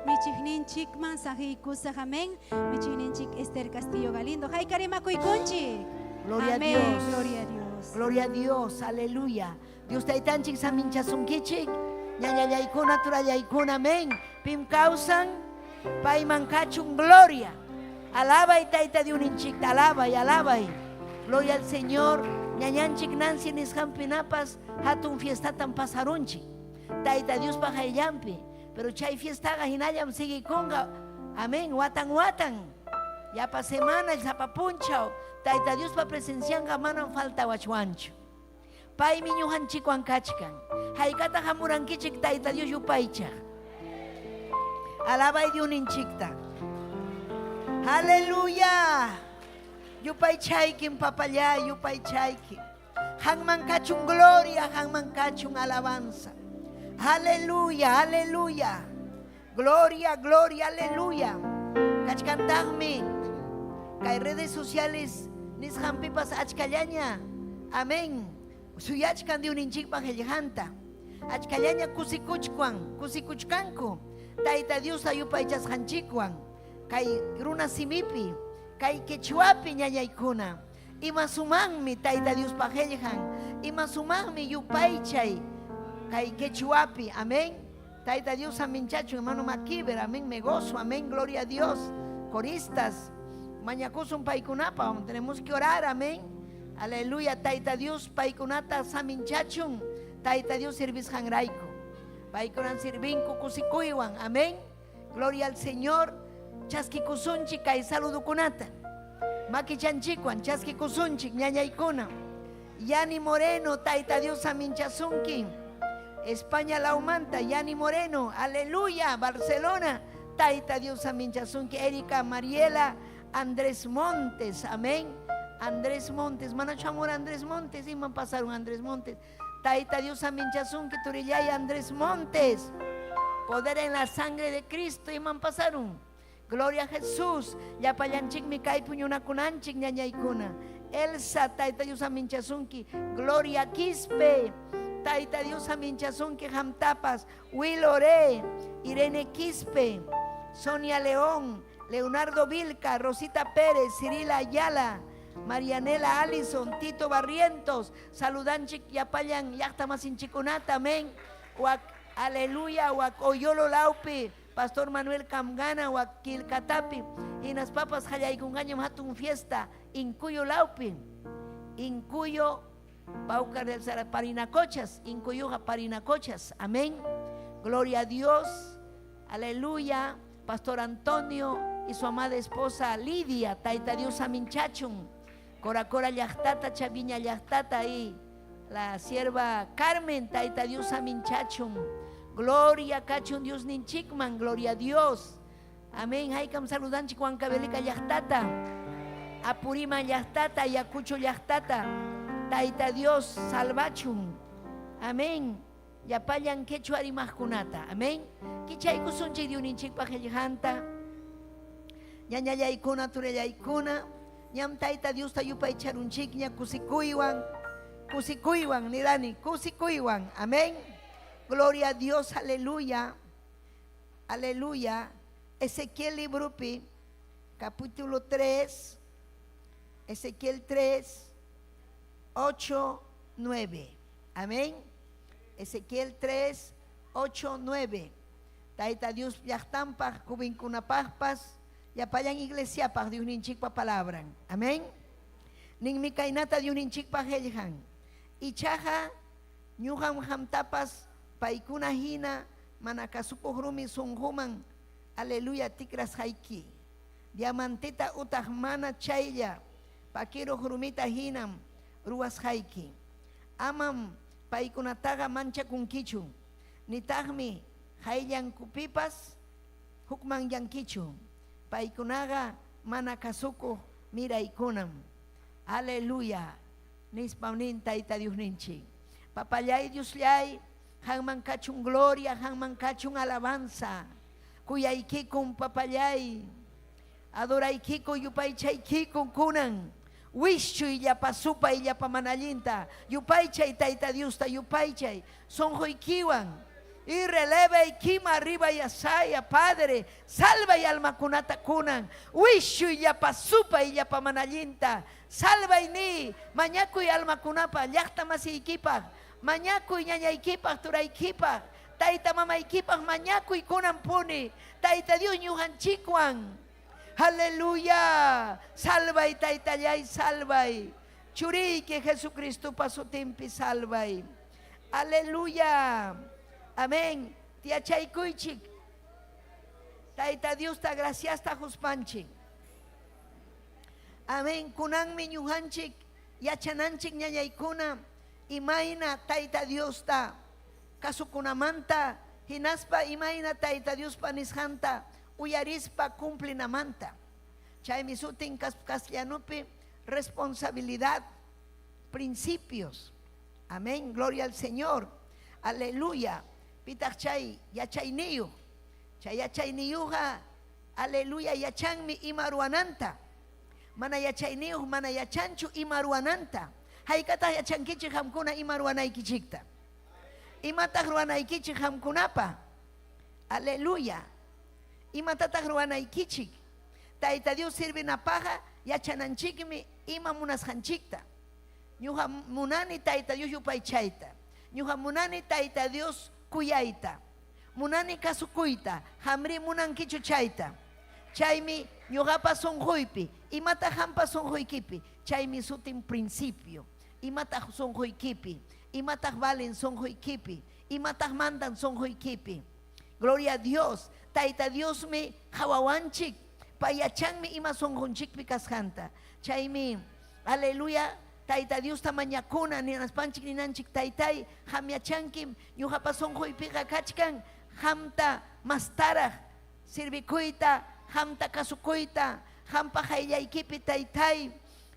Speaker 3: Michiqninchikman saqiykusaq, amén. Michiqninchik Esther Castillo Galindo. Haykarimakuykunchik.
Speaker 6: Gloria a
Speaker 3: Amén,
Speaker 6: Dios.
Speaker 3: gloria a Dios.
Speaker 6: Gloria a Dios, aleluya. Dios taytanchik saminchasunkichik. Ñañallaykuna turallaykuna, amén. Pim kawsan, payman kachun gloria. Alabay tayta Diosninchikta, alabay, alabay. Gloria al Señor. Ñañanchik Nancy nisqanpinapas hatun fiestatan pasarunchik. Tayta Diospa hayllanpi. Pero chay fiestaqa hinallam siguikunqa. Amén, watan watan. Llapa semana sapa punchaw Tayta Diospa presencianqa manam faltawachwanchu. Paymi ñuqanchikwan kachkan. Haykata hamurankichik Tayta Dios yupaychaq. Alabay Diosninchikta. Aleluya. Yupaychaykim papallay, yupaychaykim. Qamman kachun gloria, qamman kachun alabanza. Aleluya, aleluya. Gloria, gloria, aleluya. Kachkantaqmi kay redes sociales nisqanpipas achkallaña. Amén. Suyachkan Diosninchikpa qillqanta. Achkallaña kusikuchkan, kusikuchkanku. Tayta Diosta yupaychasqanchikwan. Kay runa simipi, kay quechuapi ñañaykuna. Ima sumaqmi Tayta Diospa qillqan. Ima sumaqmi yupaychay kay quechuapi. Amén. Tayta Dios saminchachun, hermano Maquiver, amén, me gozo, amén, gloria a Dios. Coristas, mañakusun paykunapa, tenemos que orar, amén. Aleluya, Tayta Dios, paykunata saminchachun, Tayta Dios servisqanrayku. Paykunan sirvinku kusikuywan, amén. Gloria al Señor. Chaskikusunchik kay saludukunata. Makichanchikwan chaskikusunchik ñañaykuna. Yani Moreno, Tayta Dios saminchasunki. España Laumanta, Yani Moreno, aleluya, Barcelona, Tayta Dios saminchasunki, Erika Mariela, Andrés Montes, amén. Andrés Montes, manachu amor Andrés Montes, iman pasaron Andrés Montes. Tayta Dios saminchasunki, turillay Andrés Montes. Poder en la sangre de Cristo, iman pasaron. Gloria a Jesús. Llapallanchikmi kay puñunakunanchik ñañaykuna. Elsa, Tayta Dios saminchasunki. Gloria Quispe. Tayta Dios saminchasunki qamtapas. Willore, Irene Quispe, Sonia León, Leonardo Vilca, Rosita Pérez, Cirila Ayala, Marianela Allison, Tito Barrientos, saludanchik llapallan llaqta masinchikunata, amén. Wak, aleluya, wak Oyolo Laupi, Pastor Manuel Kamgana, wak Quilcatapi, hinaspapas qallaykunqañam hatun fiesta, Incuyo Laupi, Incuyo Paucar del Sara, Parinacochas, Incuyuja Parinacochas, amén. Gloria a Dios, aleluya. Pastor Antonio y su amada esposa Lidia, Tayta Dios saminchachun, Cora Cora llaqtata, Chaviña llaqtata y La sierva Carmen, Tayta Dios saminchachun. Gloria kachun Dios ninchikman, gloria a Dios. Amén. Haykam saludanchik Huancavelica llaqtata. Apurima llaqtata, Ayacucho llaqtata. Tayta Dios salvachun. Amén. Llapallan quechua rimaqkunata. Amén. Kichaykusunchik Diosninchikpa qillqanta. Ñañallaykuna, turillaykuna. Ñam Tayta Diosta yupaycharunchikña kusikuywan. Kusikuywan, nirani, kusikuywan. Amén. Gloria a Dios, aleluya. Aleluya. Ezequiel libropi, capítulo 3, Ezequiel 3, 8, 9. Amén. Ezequiel 3, 8, 9. Tayta Dios llaqtanpaq, jovenkunapaqpas, llapallan iglesiapaq Diosninchikpa palabran. Amén. Ninmi kaynata Diosninchikpa qillqan. Ichaqa ñuqam qamtapas paykuna hina mana kasukuq rumi sunquman, aleluya, tikrasqayki. Diamanteta utaq mana chaylla pakiruq rumita hinam ruwasqayki. Amam paykunataqa manchakunkichu, nitaqmi qayllankupipas hukmanyankichu. Paykunaqa mana kasukuq miraykunam. Aleluya. Nispam nin Tayta Diosninchik. Papallay Diosllay, qamman kachun gloria, qamman kachun alabanza. Kuyaykikum papallay. Adoraykiku yupaychaykiku kunan. Wischuy llapa supay llapa mana allinta. Yupaychay Tayta Diosta yupaychay. Sunquykiwan. Y releve y kima arriba y asaya, Padre, salva y almakunata kunan. Wischuy llapa supay llapa mana allinta. Salva y ni, mañakuy almakunapa, llaqta masiykipaq, mañakuy ñañaykipaq, turaykipaq, tayta mamaykipaq, mañakuy kunan puni. Tayta Dios ñuqanchikwan. Aleluya. Salvay taytallay, salvay. Churiyki Jesucristopa sutinpi salvay. Aleluya. Amén. Tiyachaykuychik. Tayta Diosta graciasta quspanchik. Amén. Kunanmi ñuqanchik yachananchik ñañaykuna imayna Tayta Diosta kasukunamanta hinaspa imayna Tayta Diospa nisqanta uyarispa cumplinamanta. Chaymi sutin castellanupi responsabilidad, principios. Amén. Gloria al Señor. Aleluya. Pitaq chay yachayniyuq. Chay yachayniyuqqa, aleluya, yachanmi ima ruwananta. Mana yachayniyuq mana yachanchu ima ruwananta. Haykataq yachankichik qamkuna ima ruwanaykichikta? Imataq ruwanaykichik qamkunapa? Aleluya. Imatataq ruwanaykichik? Tayta Dios sirvinapaqqa yachananchikmi ima munasqanchikta. Ñuqa munani Tayta Dios yupaychayta. Ñuqa munani Tayta Dios kuyayta. Munani kasukuyta. Qamri munankichu chayta? Chaymi ñuqapa sunquypi. Imataq qampa sunquykipi? Chaymi sutin principio. Imataq sunquykipi? Imataq valen sunquykipi? Imataq mandan sunquykipi? Gloria a Dios. Tayta Diosmi qawawanchik. Pay yachanmi ima sunqunchikpi kasqanta. Chaymi, aleluya, Tayta Diosta mañakuna ninaspanchik ninanchik, Taytay, qam yachankim ñuqapa sunquypiqa kachkan qamta mastaraq sirvikuyta, qamta kasukuyta, qampa qayllaykipi Taytay,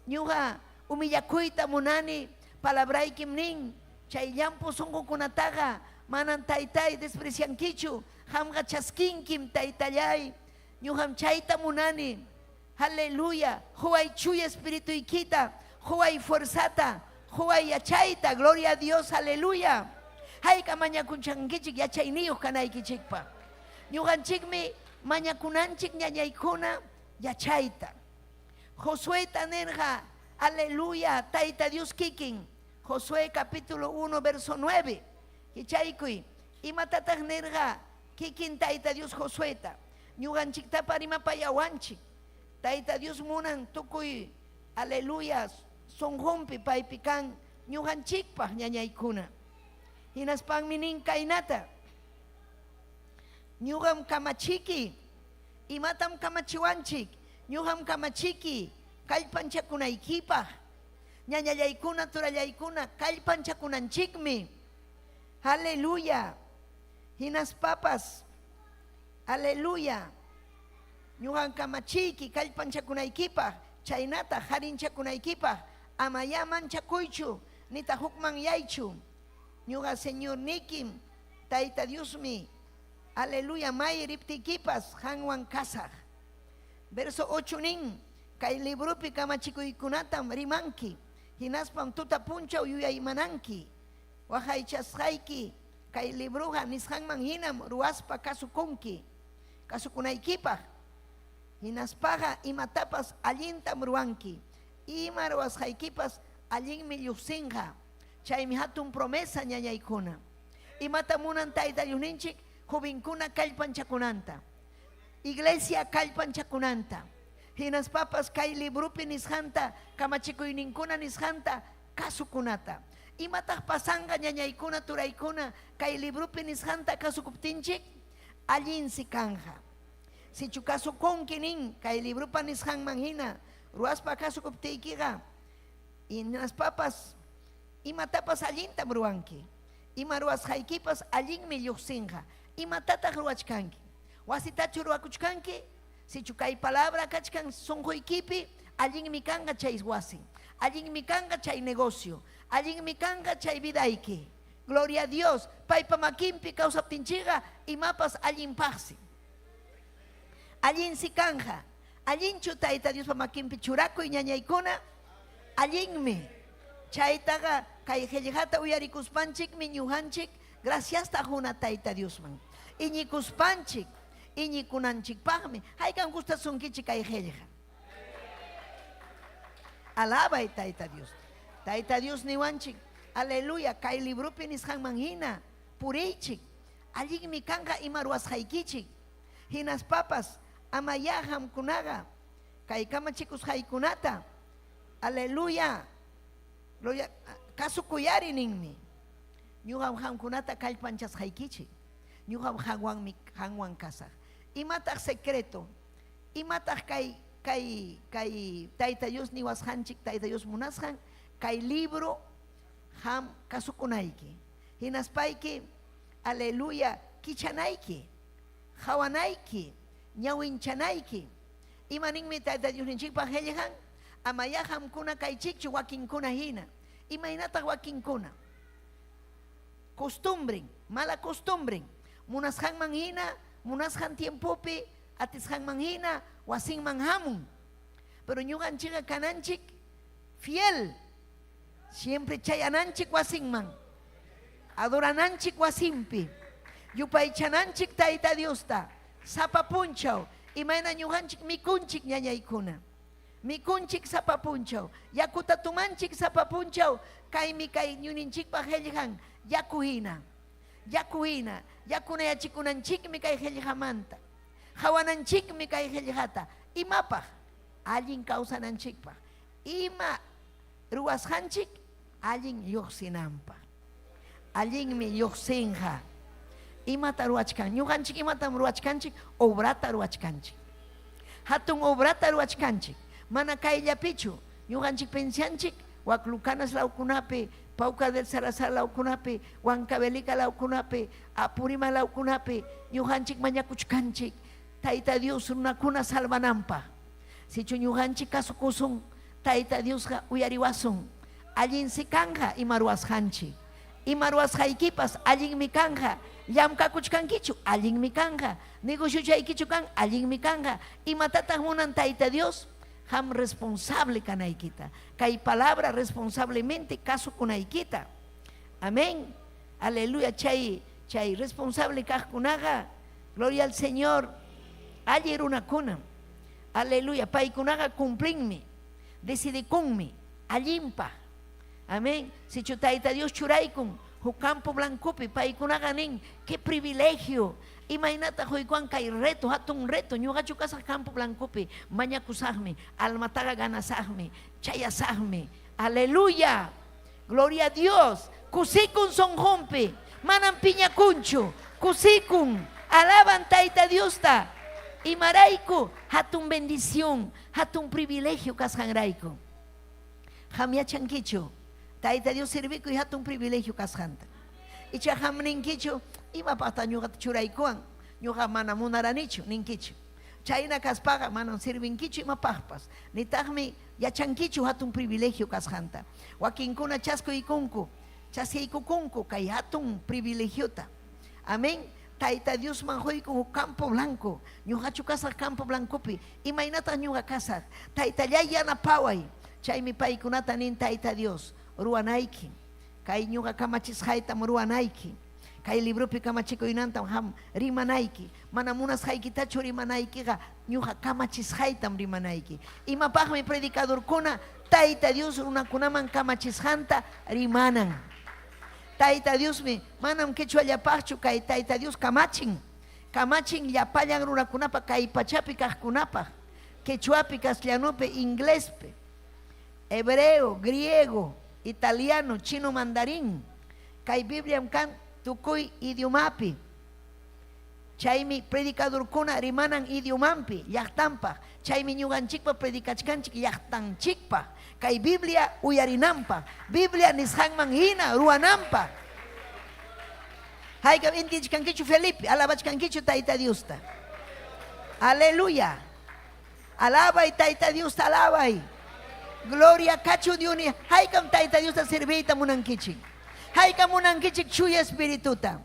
Speaker 6: ñuqa humillakuyta munani, palabraykim nin, chay llampu sunqukunataqa manam Taytay despreciankichu, qamqa chaskinkim Taytallay, ñuqam chayta munani. Aleluya, quway chuya espirituykita, quway fuerzata, quway yachayta, gloria a Dios, aleluya. Hayka mañakunchankichik yachayniyuq kanaykichikpaq. Ñuqanchikmi mañakunanchik ñañaykuna yachayta. Josueta nirqa, aleluya, Tayta Dios kikin. Josué capítulo 1, verso 9. Kichaykuy, imatataq nirqa kikin Tayta Dios Josueta? Ñuqanchiktapa rimapayawanchik. Tayta Dios munan tukuy, aleluya, sunqunpi paypi kan ñuqanchikpaq ñañaykuna. Hinaspanmi nin kaynata. Ñuqam kamachiki. Imatam kamachiwanchik? Ñuqam kamachiki kallpanchakunaykipaq. Ñañallaykuna, turallaykuna, kallpanchakunanchikmi. Aleluya. Hinaspapas, aleluya. Ñuqan kamachiyki kallpanchakunaykipaq, chaynataq harinchakunaykipaq, amayá manchakuychu, nitaq hukmanyaychu. Ñuqa Señornikim, Tayta Diosmi, aleluya, may riptiykipas qanwan kasaq. Verso 8 nin, kay libropi kamachikuykunatam rimanki, hinaspam tuta punchaw yuyaymananki. Waqaychasqayki kay libroqa nisqanman hinam ruwaspa kasukunki, kasukunaykipaq. Hinaspaqa imatapas allintam ruwanki, ima ruwasqaykipas allinmi lluqsinqa. Chaymi hatun promesa, ñañaykuna. Imatam munan Tayta Diosninchik? Jovenkuna kallpanchakunanta, iglesia kallpanchakunanta, hinaspapas kay libropi nisqanta, kamachikuyninkuna nisqanta kasukunata. Imataq pasanqa, ñañaykuna, turaykuna, kay libropi nisqanta kasukuptinchik? Allinsi kanqa. Sichu kasukunki nin kay libropa nisqanman hina ruwaspa kasukuptiykiqa, hinaspapas imatapas allintam ruwanki. Ima ruwasqaykipas allinmi lluqsinqa. Imatataq ruwachkanki? Wasitachu ruwakuchkanki? Sichu kay palabra kachkan sunquykipi, allinmi kanqa chay wasi, allinmi kanqa chay negocio, allinmi kanqa chay vidayki. Gloria a Dios, paypa makinpi kawsaptinchikqa imapas allinpaqsi. Allinsi kanqa. Allinchu Tayta Diospa makinpi churakuy, ñañaykuna? Allinmi. Chaytaqa kay qillqata uyarikuspanchikmi ñuqanchik graciasta quna Tayta Diosman. Iñikuspanchik, iñikunanchikpaqmi. Haykam gustasunkichik kay qillqa? Alabay Tayta Dios. Tayta Dios niwanchik, aleluya, kay libropi nisqanman hina puriychik. Allinmi kanqa ima ruwasqaykichik. Hinaspapas amayá qamkunaqa kay kamachikusqaykunata, aleluya, gloria, kasukuyari ninmi. Ñuqam qamkunata kallpanchasqaykichik. Ñuqam qanwanmi qanwan kasaq. Imataq secreto? Imataq kay kay kay Tayta Dios niwasqanchik, Tayta Dios munasqan? Kay libro qam kasukunayki. Hinaspayki, aleluya, kichanayki, qawanayki, ñawinchanayki. Ima ninmi Tayta Diosninchikpa qellqan? Amayá qamkuna kaychikchu wakinkuna hina. Imaynataq wakinkuna? Costumbren, mala costumbren. Munasqanman hina, munasqan tiempopi, atisqanman hina, wasinman hamun. Pero ñuqanchikqa kananchik fiel. Siempre chayananchik wasinman. Adorananchik wasinpi. Yupaychananchik Tayta Diosta. Sapa punchaw. Imayna ñuqanchik mikunchik, ñañaykuna. Mikunchik sapa punchaw. Yakuta tumanchik sapa punchaw. Kaymi kay ñuninchikpa qellqan yaku hina. Yaku hina. Yakunayachikunanchikmi kay qellqamanta. Qawananchikmi kay qellqata. Imapaq? Allin kawsananchikpaq. Ima ruwasqanchik allin lluqsinanpaq. Allinmi lluqsinqa. Imata ruwachkan? Ñuqanchik imatam ruwachkanchik? Obrata ruwachkanchik. Hatun obrata ruwachkanchik. Mana kayllapichu. Ñuqanchik pensanchik wak Lucanas lawkunapi, Paucar del Salazar lawkunapi, Huancavelica lawkunapi, Apurima lawkunapi ñuqanchik mañakuchkanchik Tayta Dios runakuna salvananpaq. Sichu ñuqanchik kasukusun, Tayta Diosqa uyariwasun. Allinsi kanqa ima ruwasqanchik. Ima ruwasqaykipas allinmi kanqa. Llamkakuchkankichu? Allinmi kanqa. Negociochaykichu kan? Allinmi kanqa. Imatataq munan Tayta Dios? Qam responsable kanaykita. Kay palabra responsablemente kasukunaykita. Amén. Aleluya. Chay, chay responsable kaqkunaqa, gloria al Señor, alli runakunam. Aleluya. Paykunaqa cumplinmi, decidikunmi allinpaq. Amén. Sichu Tayta Dios churaykun huk campo blancopi, paykunaqa nin, qué privilegio. Imaynataq huykuwan kay reto, hatun reto, ñuqachu kasaq campo blancopi, mañakusaqmi, almataqa ganasaqmi, chayasaqmi. Aleluya. Gloria a Dios. Kusikun sunqunpi, manam piñakunchu, kusikun, alaban Tayta Diosta. Imarayku? Hatun bendición, hatun privilegio kasqanrayku. Qam yachankichu Tayta Dios servikuy hatun privilegio kasqanta? Icha qam ninkichu, Imapaqtaq ñuqata churaykuwan? Ñuqa mana munaranichu, ninkichu. Chayna kaspaqa manam servinkichu imapaqpas, nitaqmi yachankichu hatun privilegio kasqanta. Wakinkuna chaskuykunku, chaskiykukunku kay hatun privilegiota. Amén. Tayta Diosman quykun huk campo blanco. Ñuqachu kasaq campo blancopi? Imaynataq ñuqa kasaq? Taytallay yanapaway. Chaymi paykunata nin Tayta Dios, ruwanayki. Kay ñuqa kamachisqaytam ruwanayki. Kay libropi kamachikuynantam qam rimanayki. Mana munasqaykitachu rimanaykiqa, ñuqa kamachisqaytam rimanayki. Imapaqmi predicadorkuna Tayta Dios runakunaman kamachisqanta rimanan? Tayta Diosmi manam quechuallapaqchu kay Tayta Dios kamachin. Kamachin llapallan runakunapa kay pachapi kaqkunapaq, quechuapi, castellanopi, inglespi, hebreo, griego, italiano, chino mandarín. Kay Bibliam kan tukuy idiomapi. Chaymi predicadorkuna rimanan idiomanpi, llaqtanpaq. Chaymi ñuqanchikpa predicachkanchik llaqtanchikpaq, kay Biblia uyarinanpaq, Biblia nisqanman hina ruwananpaq. Haykam entiendechkankichu Felipe? Alabachkankichu Tayta Diosta? Aleluya. Alabay Tayta Diosta alabay. Gloria kachun Diosni. Haykam Tayta Diosta serviyta munankichik? Haykam munankichik Chuya Espirituta?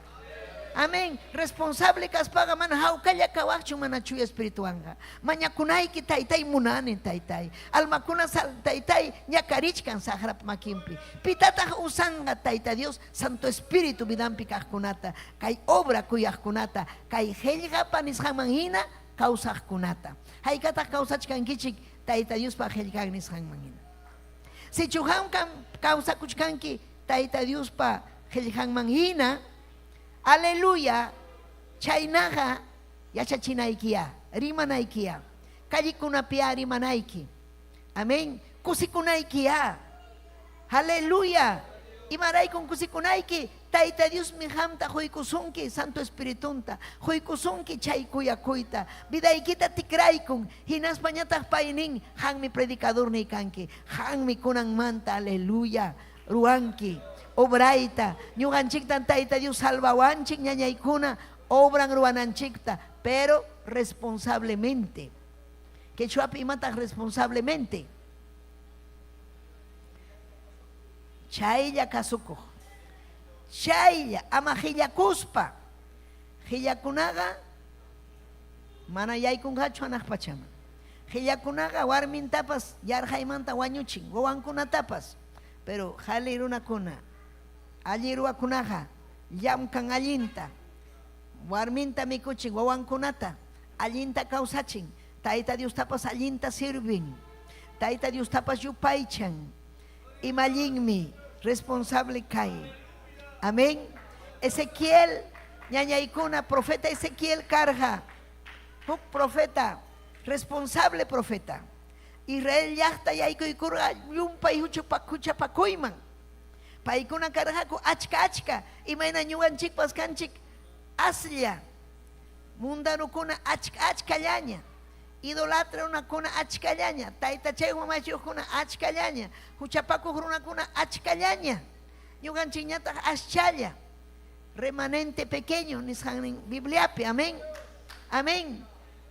Speaker 6: Amén. Responsable kaspaqa mana hawkalla kawaqchu mana Chuya Espirituwanqa. Mañakunayki Taytay munani Taytay. Almakuna Taytay ñakarichkan saqrap makinpi. Pitataq usanqa Tayta Dios Santo Espíritu vidanpi kaqkunata, kay obra kuyaqkunata, kay qellqapa nisqanman hina kawsaqkunata. Haykataq kawsachkankichik Tayta Diospa qellqan nisqanman hina? Sichu qamkam kawsakuchkanki Tayta Diospa qellqanman hina, aleluya, chaynaqa yachachinaykiyá, rimanaykiyá, callekunapiyá rimanayki. Amén. Kusikunaykiyá. Aleluya. Imaraykun kusikunayki? Tayta Diosmi qamta qoykusunki Santo Espiritunta, qoykusunki chay kuyakuyta, vidaykita tikraykun, hinaspañataq pay nin, qanmi predicadorniy kanki, qanmi kunanmanta, aleluya, ruwanki obrayta. Ñuqanchiktan Tayta Dios salvawanchik ñañaykuna obran ruwananchikta, pero responsablemente. Quechuapi imataq responsablemente? Chaylla kasukuq, chaylla ama qillakuspa. Qillakunaqa mana yaykunqachu hanaq pachaman. Qillakunaqa warmintapas yarqaymanta wañuchin, wawankunatapas. Pero qhali runakuna, allin ruwakunaqa llamkan allinta, warminta mikuchin, wawankunata allinta kawsachin, Tayta Diostapas allinta sirvin, Tayta Diostapas yupaychan. Ima allinmi responsable kay. Amén. Ezequiel, ñañaykuna, profeta Ezequiel karqa, huk profeta, responsable profeta. Israel llaqta yaykuykurqa llumpay huchapakuyman. Paykuna karqaku achka achka, imayna ñuqanchikpas kanchik aslla. Mundanukuna achka achkallaña, idolatra runakuna achkallaña, taytachayuq mamachayuqkuna achkallaña, huchapakuq runakuna achkallaña, ñuqanchikñataq aschalla, remanente pequeño nisqannin Bibliapi, amén, amén,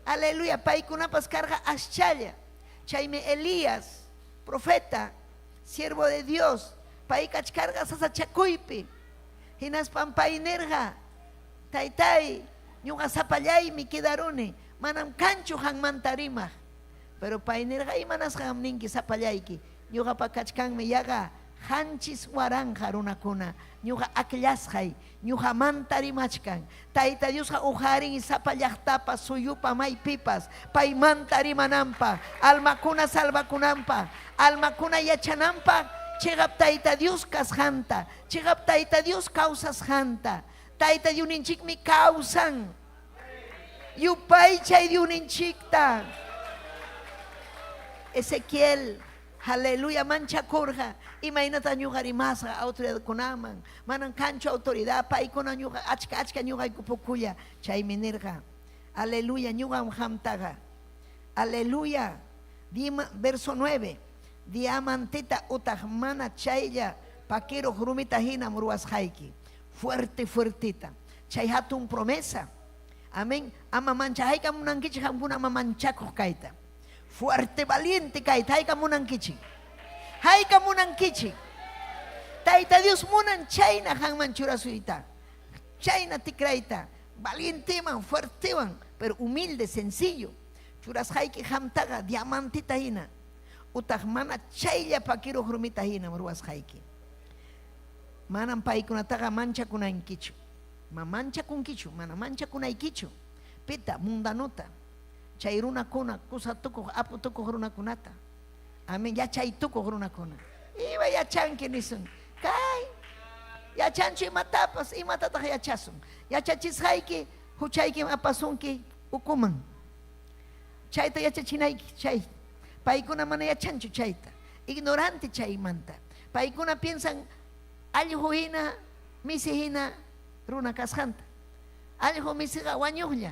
Speaker 6: aleluya, paykunapas karqa aschalla. Chaymi Elías, profeta, siervo de Dios, pay kachkarqa sasachakuypi, hinaspam pay nirqa, Taytáy, ñuqa sapallaymi quedaruni, manam kanchu qanmanta rimaq. Pero pay nirqa, Imanasqa qam ninki sapallayki? Ñuqapa kachkanmi yaqa 7000 runakuna, ñuqa akllasqay, ñuqamanta rimachkan. Tayta Diosqa uqarin sapa llaqtapa, suyupa, maypipas, paymanta rimananpaq, almakuna salvakunanpaq, almakuna yachananpaq cheqap Tayta Dios kasqanta, cheqap Tayta Dios kawsasqanta. Tayta Diosninchikmi kawsan. Yupaychay Diosninchikta. Ezequiel, aleluya, manchakurqa. Imaynataq ñuqa rimasqa autoridadkunaman? Manam kanchu autoridad, paykuna ñuqa achka achka ñuqayku pukulla. Chaymi nirqa, aleluya, ñuqam qamtaqa. Aleluya. Dima, verso 9. Diamantita utaq mana chaylla pakiruq rumita hinam ruwasqayki. Fuerte fuertita. Chay hatun promesa. Amén. Ama mancha hayka munankichik qamkuna ama manchakuq kayta. Fuerte valiente kayta hayka munankichik. Hayka munankichik. Tayta Dios munan chayna qamman churasuyta. Chayna tikrayta. Valienteman, fuertewan, pero humilde, sencillo. Churasqayki qamtaqa diamantita hina. Utaq mana chaylla pakiruq rumita hinam ruwasqayki. Manam paykunataqa manchakunankichu. Ma manchakunkichu, mana manchakunaykichu. Pita, mundanuta. Chay runakuna, kusa tukuq, apu tukuq runakunata. Amén, yachay tukuq runakuna. Ima yachanki nisun. Kay, yachanchu imatapas, imatataq yachasun. Yachachisqayki, huchaykim apasunki ukuman. Chayta yachachinayki, chay. Paykuna mana yachanchu chayta. Ignorante chaymanta. Paykuna piensan allqu hina, misi hina runa kasqanta. Allqu misiqa wañuqlla.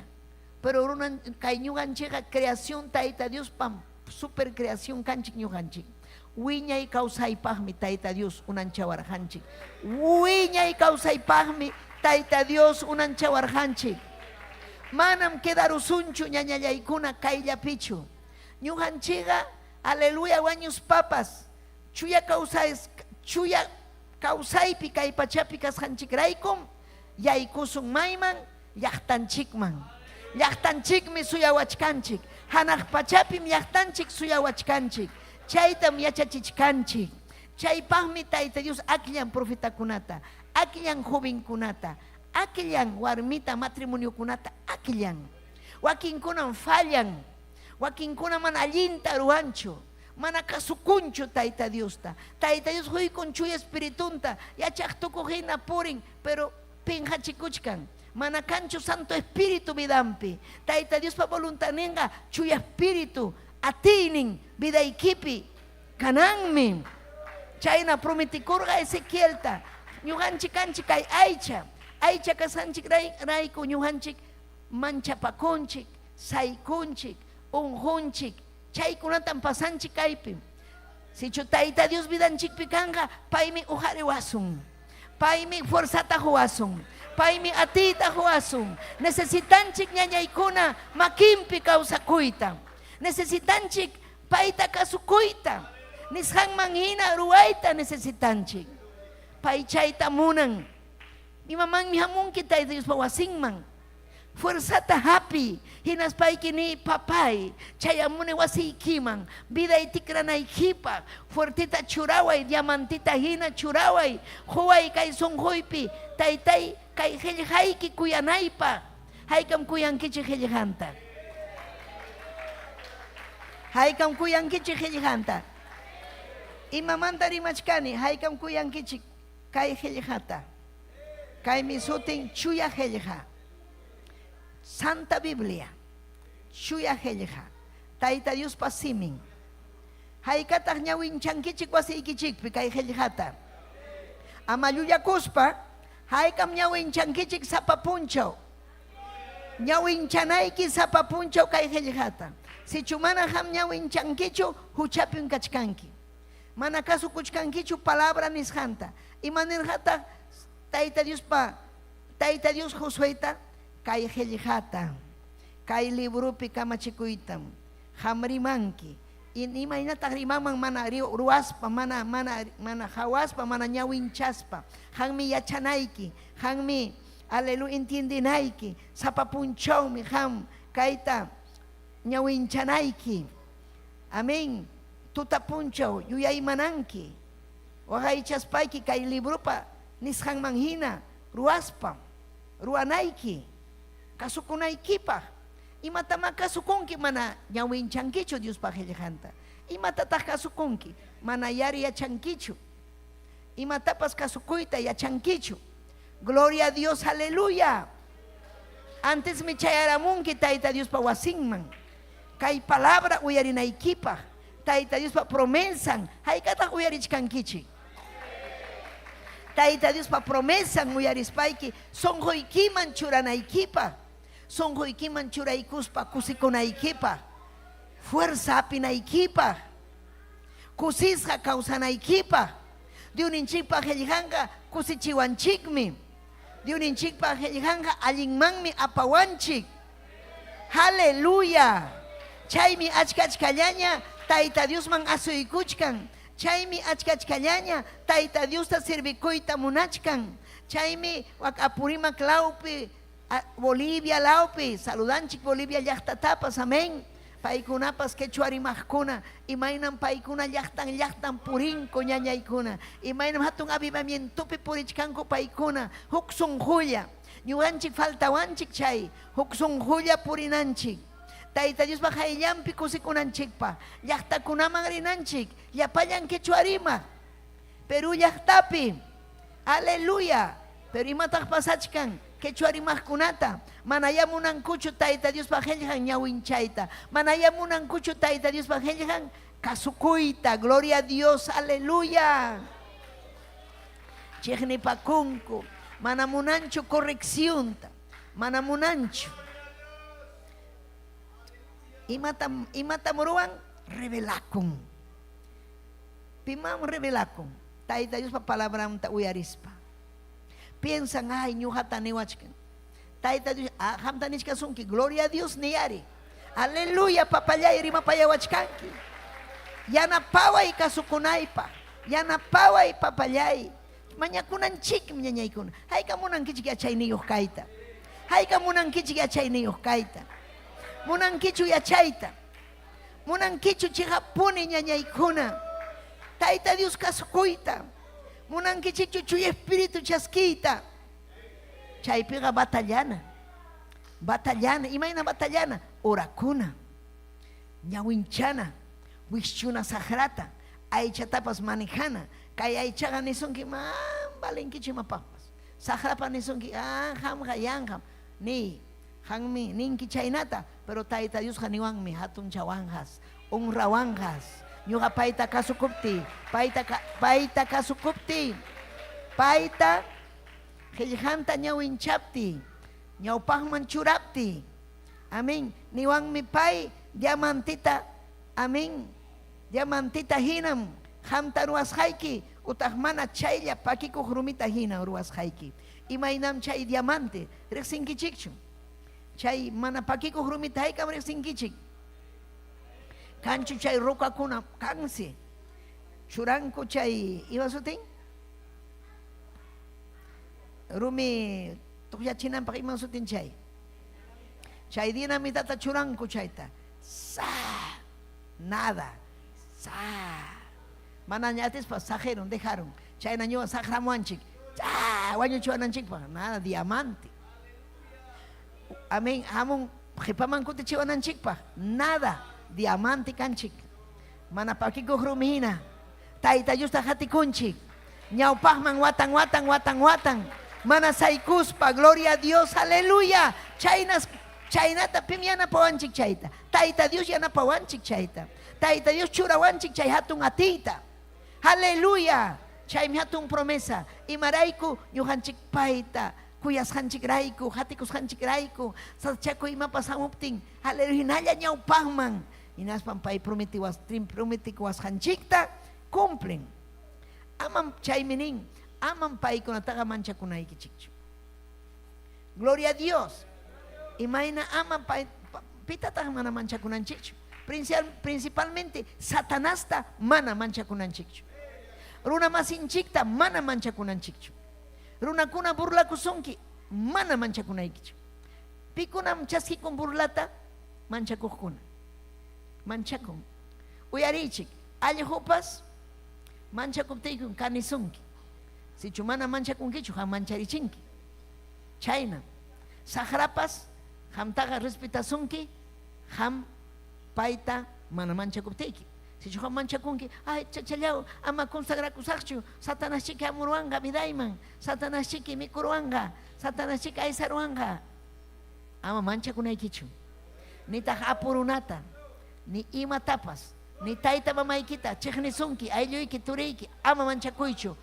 Speaker 6: Pero runa kay ñuqanchikqa creación Tayta Diospam super creación kanchik ñuqanchik. Wiñay kawsaypaqmi Tayta Dios unanchawarqanchik. Wiñay kawsaypaqmi Tayta Dios unanchawarqanchik. Manam quedarusunchu ñañallaykuna kayllapichu. Ñuqanchikqa aleluya wañuspapas chuya kawsay chuya kawsaypi kay pachapi kasqanchikraykum yaykusun mayman llaqtanchikman. Llaqtanchikmi suyawachkanchik. Hanaq pachapim llaqtanchik suyawachkanchik. Chaytam yachachichkanchik. Chaypaqmi Tayta Dios akllan profetakunata, akllan jovenkunata, akllan warmita matrimoniokunata akllan. Wakinkunam fallan. Wakinkuna mana allinta ruwanchu. Mana kasukunchu Tayta Diosta. Tayta Dios huykun chuya espiritunta, yachaq tukuq hina purin, pero pinqachikuchkan. Mana kanchu Santo Espíritu vidampi. Tayta Diospa voluntadninqa chuya espíritu atiynin vidaykipi kananmi. Chayna prometikurqa Ezequielta. Ñuqanchik kanchik kay aycha. Aycha kasqanchik rayku ñuqanchik manchapakunchik, saykunchik, unqunchik. Chaykunatam pasanchik kaypi. Sichu Tayta Dios vidanchikpi kanqa, paymi uqariwasun. Paymi fuerzata huwasun. Paymi atiyta huwasun. Necesitanchik ñañaykuna makinpi kawsakuyta. Necesitanchik payta kasukuyta. Nisqanman hina ruwayta necesitanchik. Pay chayta munan. Imamanmi hamunki Tayta Diospa wasinman. Fuerzata hapi, hinaspayki ni papay, chayamuni wasiykiman, viday tikranaykipaq, fuertita churaway, diamantita hina churaway, quway kay sunquypi, taytay kay qillqayki kuyanaypaq. Haykam kuyankichik qillqanta? Haykam kuyankichik qillqanta? Imamanta rimachkani? Haykam kuyankichik kay qillqata? Kaymi sutin chuya qillqa. Santa Biblia, chuya qillqa, Tayta Diospa simin. Haykataq ñawinchankichik wasiykichikpi kay qillqata? Ama llullakuspa, haykam ñawinchankichik sapa punchaw? Ñawinchanayki sapa punchaw kay qillqata. Sichu mana qam ñawinchankichu, huchapim kachkanki. Mana kasukuchkankichu palabra nisqanta. Imanirqataq Tayta Diospa Tayta Dios Josueta kay qillqata, kay libropi kamachikuytam qam rimanki. Imaynataq rimanman mana ruwaspa, mana mana mana qawaspa, mana ñawinchaspa. Qammi yachanayki, qammi aleluya entiendenayki. Sapa punchawmi qam kayta ñawinchanayki. Amén. Tuta punchaw yuyaymananki. Waqaychaspayki kay libropa nisqanman hina ruwaspa ruwanayki, kasukunaykipaq. Imatamá kasukunki mana ñawinchankichu Diospa qillqanta? Imatataq kasukunki? Mana yari yachankichu. Imatapas kasukuyta yachankichu. Gloria a Dios, aleluya. Antesmi chayaramunki Tayta Diospa wasinman. Kay palabra uyarinaykipaq. Tayta Diospa promesan, haykataq uyarichkankichik? Tayta Diospa promesan uyarispayki sunquykiman churanaykipaq, sunquykiman churaykuspa kusikunaykipaq, fuerza hapinaykipaq. Kusisqa kawsanaykipaq. Dyuninchikpa qillqanqa kusichiwanchikmi. Dyuninchikpa qillqanqa allinmanmi apawanchik. Aleluya! Chaymi achka-achkallaña Tayta Diosman asuykuchkan. Chaymi achka-achkallaña Tayta Diosta servikuyta munachkan. Chaymi wak Apurímac lawpi, Bolivia lawpi, saludanchik Bolivia llaqtatapas, amén. Paykunapas quechua rimaqkuna, imaynam paykuna llaqtan llaqtan purinku ñañaykuna, imaynam hatun avivamientopi purichkanku paykuna, huk sunqulla. Ñuqanchik faltawanchik chay huk sunqulla purinanchik. Tayta Diospa qayllanpi kusikunanchikpaq, llaqtakunaman rinanchik, llapallan quechua rimaq. Perú llaqtapi. Aleluya! Pero imataq pasachkan quechua rimaqkunata? Manayá munankuchu Tayta Diospa qellqan ñawinchayta. Manayá munankuchu Tayta Diospa qellqan kasukuyta. Gloria a Dios, aleluya. Chiqnipakunku. Mana munanchu correccionta. Mana munanchu. Imatam, imatam ruwan? Revelakun. Pimanmi revelakun? Tayta Diospa palabranta uyarispa. Piensan, ay, ñuqata niwachkan. Tayta Dios, ah, qamta nichkasunki, gloria a Dios niyari. Aleluya, papallay rimapayawachkanki. Yanapaway kasukunaypaq. Yanapaway, papallay. Mañakunanchikmi, ñañaykuna. Hayka munankichik yachayniyuq kayta? Hayka munankichik yachayniyuq kayta? Munankichu yachayta? Munankichu chiqappuni ñañaykuna Tayta Dios kasukuyta? Munankichikchu Chuya Espíritu chaskiyta? Chaypiqa batallana, batallana, imayna batallana? Orakuna, ñawinchana, wischuna saqrata, aychatapas manejana. Kay aychaqa nisunki, man valenkichu imapaqpas. Saqrapa nisunki, ah, qamqa yanqam. Niy, Qanmi ninki chaynata, pero Tayta Diosqa niwanmi hatunchawanqas, honrawanqas, ñuqa payta kasukuptiy, payta, payta kasukuptiy, payta qellqanta ñawinchaptiy, ñawpaqman churaptiy. Amén. Niwanmi pay diamantita, amén, diamantita hinam qamta ruwasqayki, utaq mana chaylla pakikuq rumita hinam ruwasqayki. Imaynam chay diamante? Riqsinkichikchu? Chay mana pakikuq rumita haykam riqsinkichik? Kanchu chay rocakuna? Kansi. Churanku chay ima sutin? Rumi tuqyachinanpaq ima sutin chay? Chay dinamitata churanku chayta. Sa nada. Sa manaña atispa saqirun, dejarun. Chayna ñuqa saqramuwanchik. Cha wañuchiwananchikpaq nada diamante. Amén. Hamun qhipaman kutichiwananchikpaq nada diamante kanchik. Mana pakikuq rumi hina. Tayta Diosta qatikunchik. Ñawpaqman watan watan watan watan. Mana saykuspa, gloria a Dios, aleluya. Chaynas chaynata pim yanapawanchik chayta. Tayta Dios yanapawanchik chayta. Tayta Dios churawanchik chay hatun atiyta. Aleluya. Chaymi hatun promesa. Imarayku ñuqanchik payta kuyasqanchikrayku, qatikusqanchikrayku, sasachakuy imapas hamuptin, aleluya, hinalla ñawpaqman. Hinaspam pay prometikuwasqanchikta cumplen. Amam, chaymi nin, amam paykunataqa manchakunaykichikchu. Gloria a Dios. Imayna ama pay, pitataq mana manchakunanchikchu? Principalmente Satanasta mana manchakunanchikchu. Runa masinchikta mana manchakunanchikchu. Runakuna burlakusunki, mana manchakunaykichu. Pikunam chaskikun burlata? Manchakuqkuna. Manchakun. Uyariychik, allqupas manchakuptiykum kanisunki. Sichu mana manchakunkichu, qam mancharichinki. Chayna. Saqrapas qamtaqa respetasunki, qam payta mana manchakuptiyki. Sichu qam manchakunki, ay chachallaw, ama consagrakusaqchu, Satanaschiki hamuruwanqa vidayman, Satanaschiki mikuruwanqa, Satanaschiki aysaruwanqa. Ama manchakunaykichu. Nitaq apu runata, ni imatapas, ni tayta mamaykita chiqnisunki, aylluyki, turiyki, ama manchakuychu.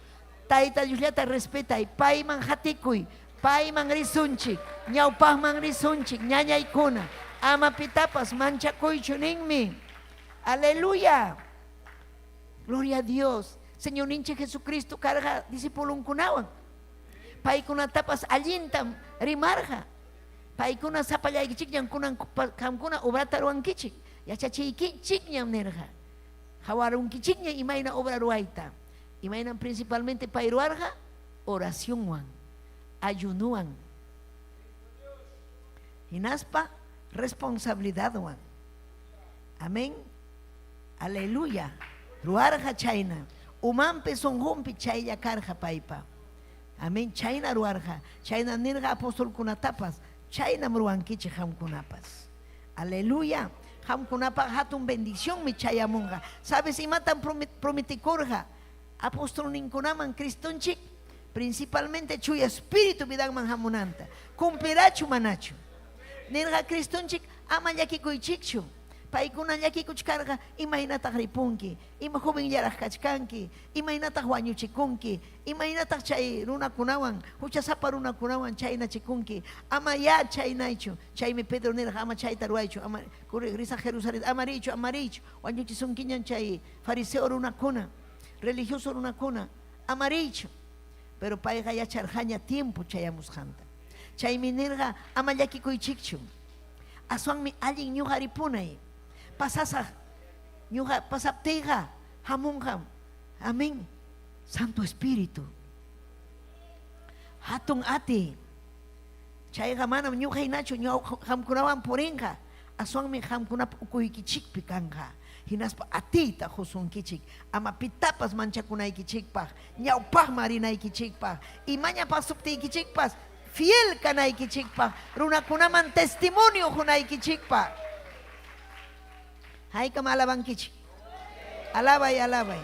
Speaker 6: Tayta Diosllata respetay, payman qatikuy, payman risunchik, ñawpaqman risunchik, ñañaykuna, ama pitapas manchakuychu ninmi. Aleluya. Gloria a Dios. Señorninchik Jesucristo karqa discipulonkunawan. Paykunatapas allintam rimarqa. Paykuna sapallaykichikñam kunan qamkuna obrata ruwankichik. Yachachiykichikñam nirqa. Qawarunkichikña imayna obra ruwayta. Imaynam principalmente pay ruwarqa? Oracionwan, ayunowan. Hinaspa responsabilidadwan. Amén. Aleluya. Ruwarqa chayna. Umanpi sunqunpi chaylla karqa paypa. Amén. Chayna ruwarqa. Chayna nirqa apostolkunatapas. Chaynam ruwankichik qamkunapas. Aleluya. Qamkunapaq hatun bendicionmi chayamunqa. Sabes imatam prometikurqa apostolninkunaman Cristonchik? Principalmente Chuya Espíritu vidanman hamunanta. Cumplirachu manachu? Nirqa Cristonchik ama llakikuychikchu. Paykuna llakikuchkarqa imaynataq ripunki, ima jovenllaraq kachkanki, imaynataq wañuchikunki, imaynataq chay runakunawan, huchasapa runakunawan chaynachikunki, ama ya chaynaychu. Chaymi Pedro nirqa ama chayta ruwaychu, ama risaq Jerusalén, ama riychu, ama riychu, wañuchisunkiñan chay fariseo runakuna, religioso runakuna, ama riychu. Pero payqa yacharqaña tiempo chayamusqanta. Chaymi nirqa ama llakikuychikchu. Aswanmi allin ñuqa ripunay. Pasasaq ñuqa pasaptiyqa hamunqam. Amén. Santo Espíritu. Hatun atiy. Chayqa manam ñuqa hinachu qamkunawan purinqa. Aswanmi qamkunapa ukuykichikpi kanqa. Hinaspa atiyta qusunkichik ama pitapas manchakunaykichikpaq, ñawpaqman rinaykichikpaq, imaña pasuptiykichikpas fiel kanaykichikpaq, runakunaman testimonio qunaykichikpaq. Haykam alabankichik? Alabay, alabay.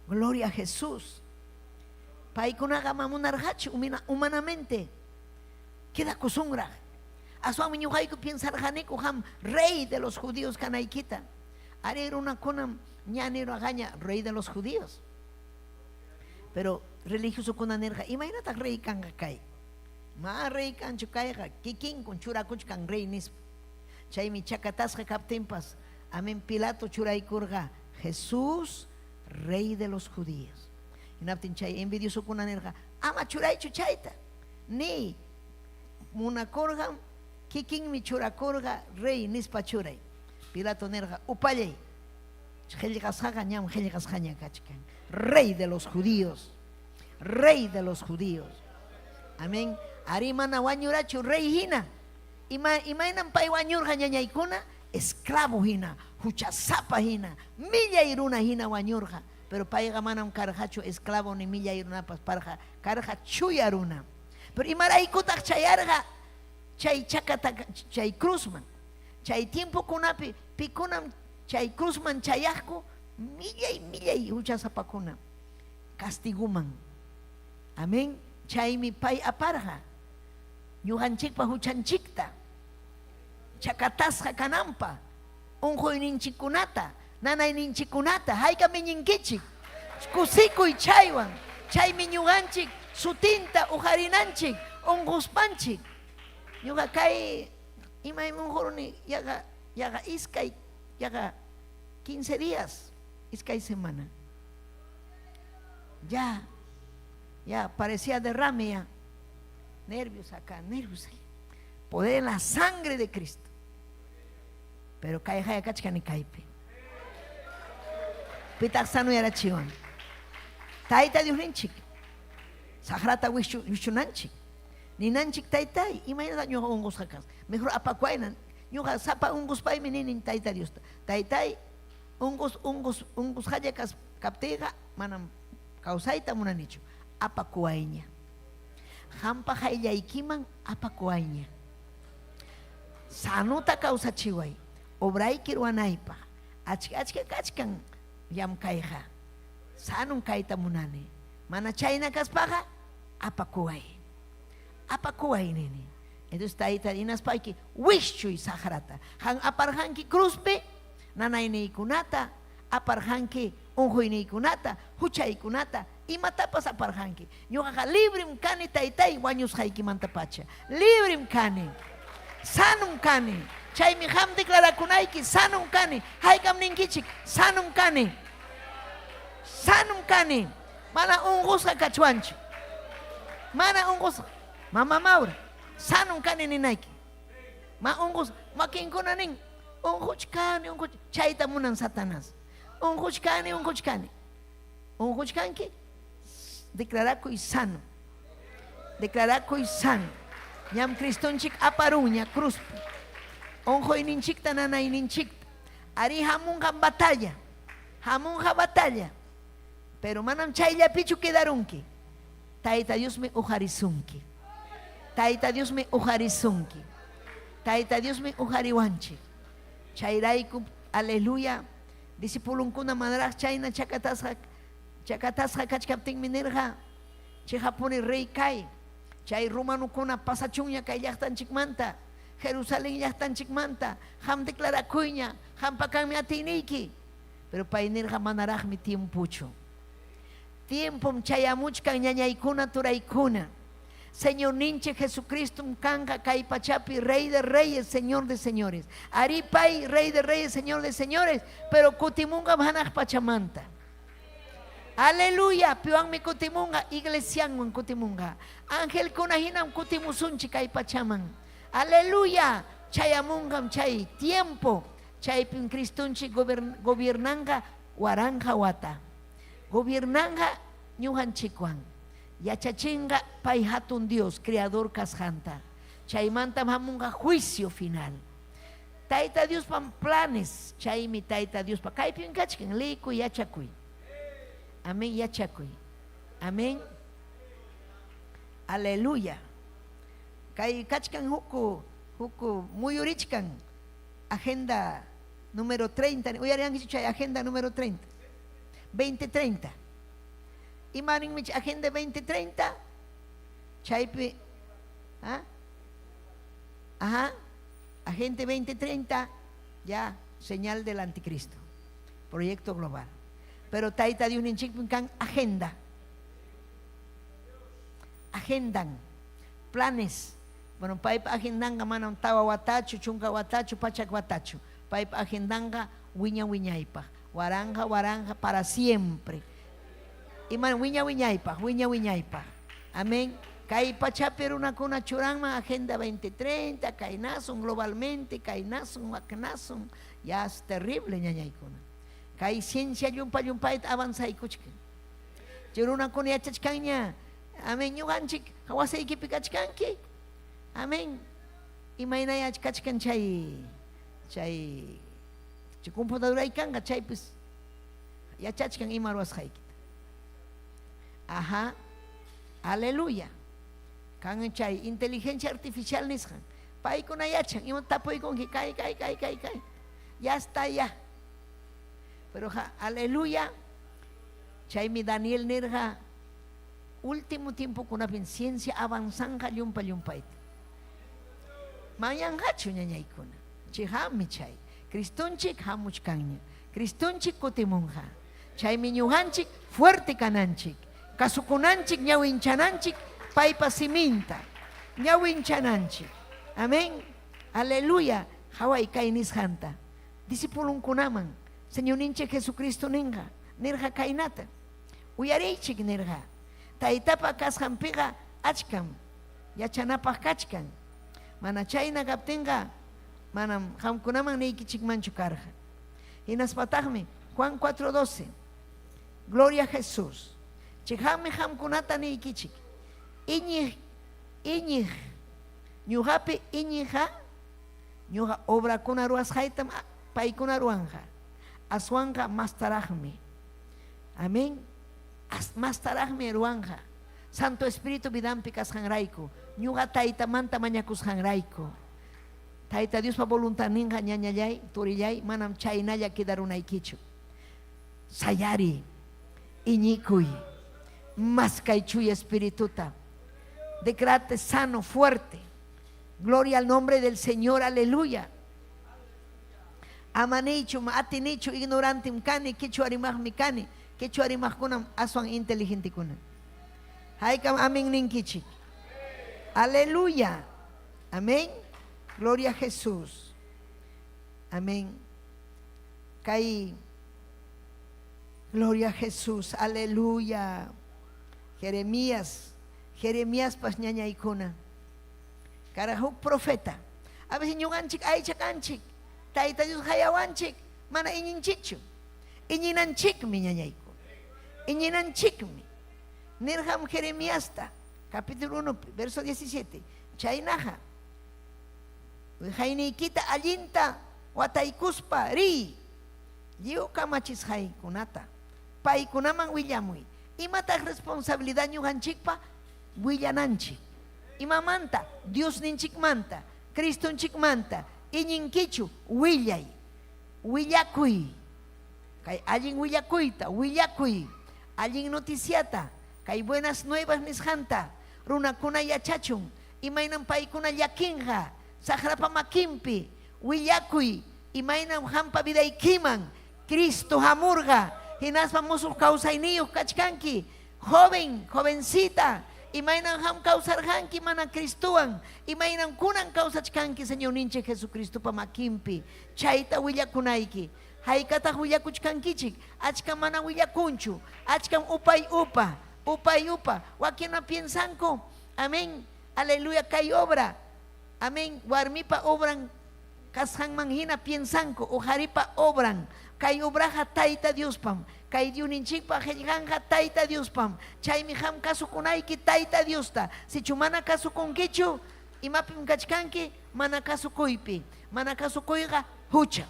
Speaker 6: Gloria a Jesús. Paykunaqa ama munarqachu humanamente quedakusunraq. Aswanmi ñuqayku piensarqaniku qam rey de los judíos kanaykita. Arí runakunam ña nirqaña rey de los judíos. Pero religiosokuna nirqa, imaynataq rey kanqa kay? Ma rey kanchu kayqa, kikinkun churakuchkan rey nispa. Chaymi chakatasqa kaptinpas, amén, Pilato churaykurqa Jesús, rey de los judíos. Hinaptin chay envidiosokuna nirqa, ama churaychu chayta. Ni munakurqam, kikinmi churakurqa rey nispa churay. Pilato nirqa, upallay, qillqasqaqa ñam qillqasqaña kachkan. Rey de los judíos, rey de los judíos. Amén. Arí mana wañurachu rey hina. Ima, imaynam pay wañurqa ñañaykuna? Esclavo hina, huchasapa hina, millay runa hina wañurqa. Pero payqa manam karqachu esclavo ni millay runapas, parqa karqa chuya runa. Pero imaraykutaq chayarqa chay chakata chay cruzman? Chay tiempokunapi pikunam chay cruzman chayaqku? Millay millay huchasapakuna castiguman. Amén. Chaymi pay aparqa ñuqanchikpa huchanchikta chakatasqa kananpa unquyninchikkunata, nanayninchikkunata, haykam iñinkichik? Kusikuy chaywan. Chaymi ñuqanchik sutinta uqarinanchik unquspanchik. Ñuqa kay imaymi unquruni yaqa yaqa iskay yaqa 15 días, iskay semana. Ya, ya parecía derrame ya. Nervios acá, nervios ahí. Poder en la sangre de Cristo. Pero kayqaya kachkani kaypi. Pitaq sanoyarachiwan. Tayta Diosninchik. Saqrata wischunanchik. Ninanchik taytay, imaynata ñuqa unqusqa kas. Mejor apakuayna. Ñuqa sapa unquspaymi ninin Tayta Diosta. Taytay, unqus unqus unqusqalla kas kaptiyqa manam kawsayta munanichu. Apakuwayña. Qampa qayllaykiman apakuwayña. Sanuta kawsachiway, obrayki ruwanaypaq. Achka achka kachkan llamkayqa. Sanun kayta munani. Mana chayna kaspaqa apakuway. Apakuway nini. Entonces tayta hinaspayki wischuy saqrata. Qan aparqanki cruzpi nanayniykunata, aparqanki unquyniykunata, huchaykunata, imatapas aparqanki. Ñuqaqa librem kani taytay wañusqaykimantapacha. Librem kani. Sanum kani. Chaymi qam declarakunayki, sanum kani. Haykam ninkichik, sanum kani. Sanum kani. Mana unqusqa kachwanchu. Mana unqusqa. Mama Maura, sanum kani ninayki. Ma unqusqa. Wakinkuna nin, unquchkani, unquch. Chayta munan Satanás. Unquchkani, unquchkani. Unquchkanki, declarakuy sano. Declarakuy sano. Ñam Cristonchik aparunña cruzpi. Unquyninchikta nanayninchikta. Arí hamunqa batalla. Hamunqa batalla. Pero manam chayllapichu quedarunki. Tayta Diosmi uqarisunki. Tayta Diosmi uqarisunki. Tayta Diosmi uqariwanchik. Chayrayku, aleluya, discipulunkuna manaraq chayna chakatasqa chakatasqa kachkaptinmi nirqa, Chiqapuni rey kay, chay romanokuna pasachunña kay llaqtanchikmanta, Jerusalén llaqtanchikmanta, qam declarakuyña, qampa kanmi atiyniyki. Pero pay nirqa manaraqmi tiempochu. Tiempom chayamuchkan ñañaykuna turaykuna. Señorninchik Jesucristom kanqa kay pachapi Rey de Reyes, Señor de Señores. Arí pay Rey de Reyes, Señor de Señores, pero kutimunqam hanaq pachamanta. Aleluya, piwanmi kutimunqa, iglesianwan kutimunqa. Angelkuna hinam kutimusunchik kay pachaman. Aleluya, chayamunqam chay tiempo, chaypim Cristonchik gobiernanqa waranqa wata. Gobiernanqa ñuqanchikwan. Yachachinqa pay hatun Dios, creador kasqanta. Chaymantam hamunqa juicio final. Tayta Diospam planes, chaymi Tayta Diospa kaypim kachkan, liykuy, yachakuy. Amén, yachakuy. Amén. Aleluya. Kay kachkan huku, huku muyurichkan agenda número 30. Uyariankichu chay agenda número 30. 2030. Ima ninmi chay agenda 2030? Chaypi, ¿ah? Ajá, Agente 2030, ya, señal del anticristo, proyecto global. Pero Tayta Diosninchikpim kan agenda. Agendan, planes. Bueno, paypa agendanqa manam tawa watachu, chunka watachu, pachak watachu. Paypa agendanqa wiña wiñaypaq, waranqa waranqa para siempre. Ima wiña wiñaypaq, wiña wiñaypaq. Amén. Kay pachapi runakuna churanman Agenda 2030, kay nasun globalmente, kay nasun, wak nasun, ya es terrible ñañaykuna. Kay ciencia llumpa llumpayta avanzaykuchkan. Chay runakuna yachachkanña. Amén. Ñuqanchik wasaykipi kachkanki. Amén. Imaynaya kachkan chay chay chay computadora kanqa chaypis yachachkan ima ruwasqaykita. Ajá. Aleluya. Kan chay inteligencia artificial nisqan. Paykuna yachan, ima tapuykunki kay kay kay kay kay. Ya está ya. Pero ja, aleluya. Chaymi Daniel nirqa último tiempokunapim ciencia avanzanqa llumpa llumpayta. Mayanqachu ñañaykuna. Chiqapmi chay. Cristonchik hamuchkanña. Cristonchik kutimunqa. Chaymi ñuqanchik fuerte kananchik. Kasukunanchik, ñawinchananchik paypa siminta. Ñawinchananchik. Amén. Aleluya. Qaway kay nisqanta. Discipulunkunaman Señorninchik Jesucristo ninqa, nirqa kaynata. Uyariychik nirqa. Taytapa kasqanpiqa achkam yachanapaq kachkan. Mana chayna kaptinqa manam qamkunaman niykichikmanchu karqa. Hinaspataqmi Juan 4:12. Gloria a Jesús. Chiqapmi qamkunata niykichik. Iñiq iñiq ñuqapi iñiqqa ñuqa obrakuna ruwasqaytam paykuna ruwanqa. Aswanqa mastaraqmi. Amén. Mastaraqmi ruwanqa. Santo Espíritu vidanpi kasqanrayku, ñuqa Taytamanta mañakusqanrayku. Tayta Diospa voluntadninqa ñañallay, turillay, manam chaynalla quedarunaykichu. Sayariy, iñikuy, maskay Chuya Espirituta. Declárate sano, fuerte. Gloria al nombre del Señor, aleluya. Ama niychu, atinichu, ignorantim kani, quechua rimaqmi kani. Quechua rimaqkunam aswan inteligentekuna. Haykam amén ninkichik. Aleluya. Amén. Gloria a Jesús. Amén. Kay Gloria a Jesús. Aleluya. Jeremías. Jeremíaspas ñañaykuna. Kara huk profeta. A veces ñuqanchik aycha kanchik. Tayta Dios hayawanchik. Mana iñinchikchu. Iñinanchikmi ñañaykuna. Iñinanchikmi. Nirqam Jeremiasta, capítulo 1, verso 17. Chaynaqa. Wihayniykita allinta wataykuspa riy. Lliw kamachisqaykunata paykunaman willamuy. Imataq responsabilidad ñuqanchikpa? Willananchik. Imamanta? Diosninchikmanta, Cristonchikmanta. Iñinkichu? Willay. Willakuy. Kay allin willakuyta, willakuy. Allin noticiata, kay buenas nuevas nisqanta, runakuna yachachun, imaynam paykuna llakinqa, saqrapa makinpi, willakuy, imaynam qampa vidaykiman Cristo hamurqa, hinaspa musuq kawsayniyuq kachkanki, joven, jovencita, imaynam qam kawsarqanki mana Cristowan, imaynam kunan kawsachkanki Señorninchik Jesucristopa makinpi, chayta willakunayki. Haykataq willakuchkankichik? Achkam mana willakunchu, achkam upay upa, upay upa. Wakinna piensanku, amén, aleluya, kay obra, amén, warmipa obran kasqanman hina piensanku, o qaripa obran. Kay obraqa Tayta Diospam, kay Diosninchikpa qellqanqa Tayta Diospam. Chaymi qam kasukunayki Tayta Diosta. Sichu mana kasukunkichu, imapim kachkanki? Mana kasukuypi. Mana kasukuyqa hucha.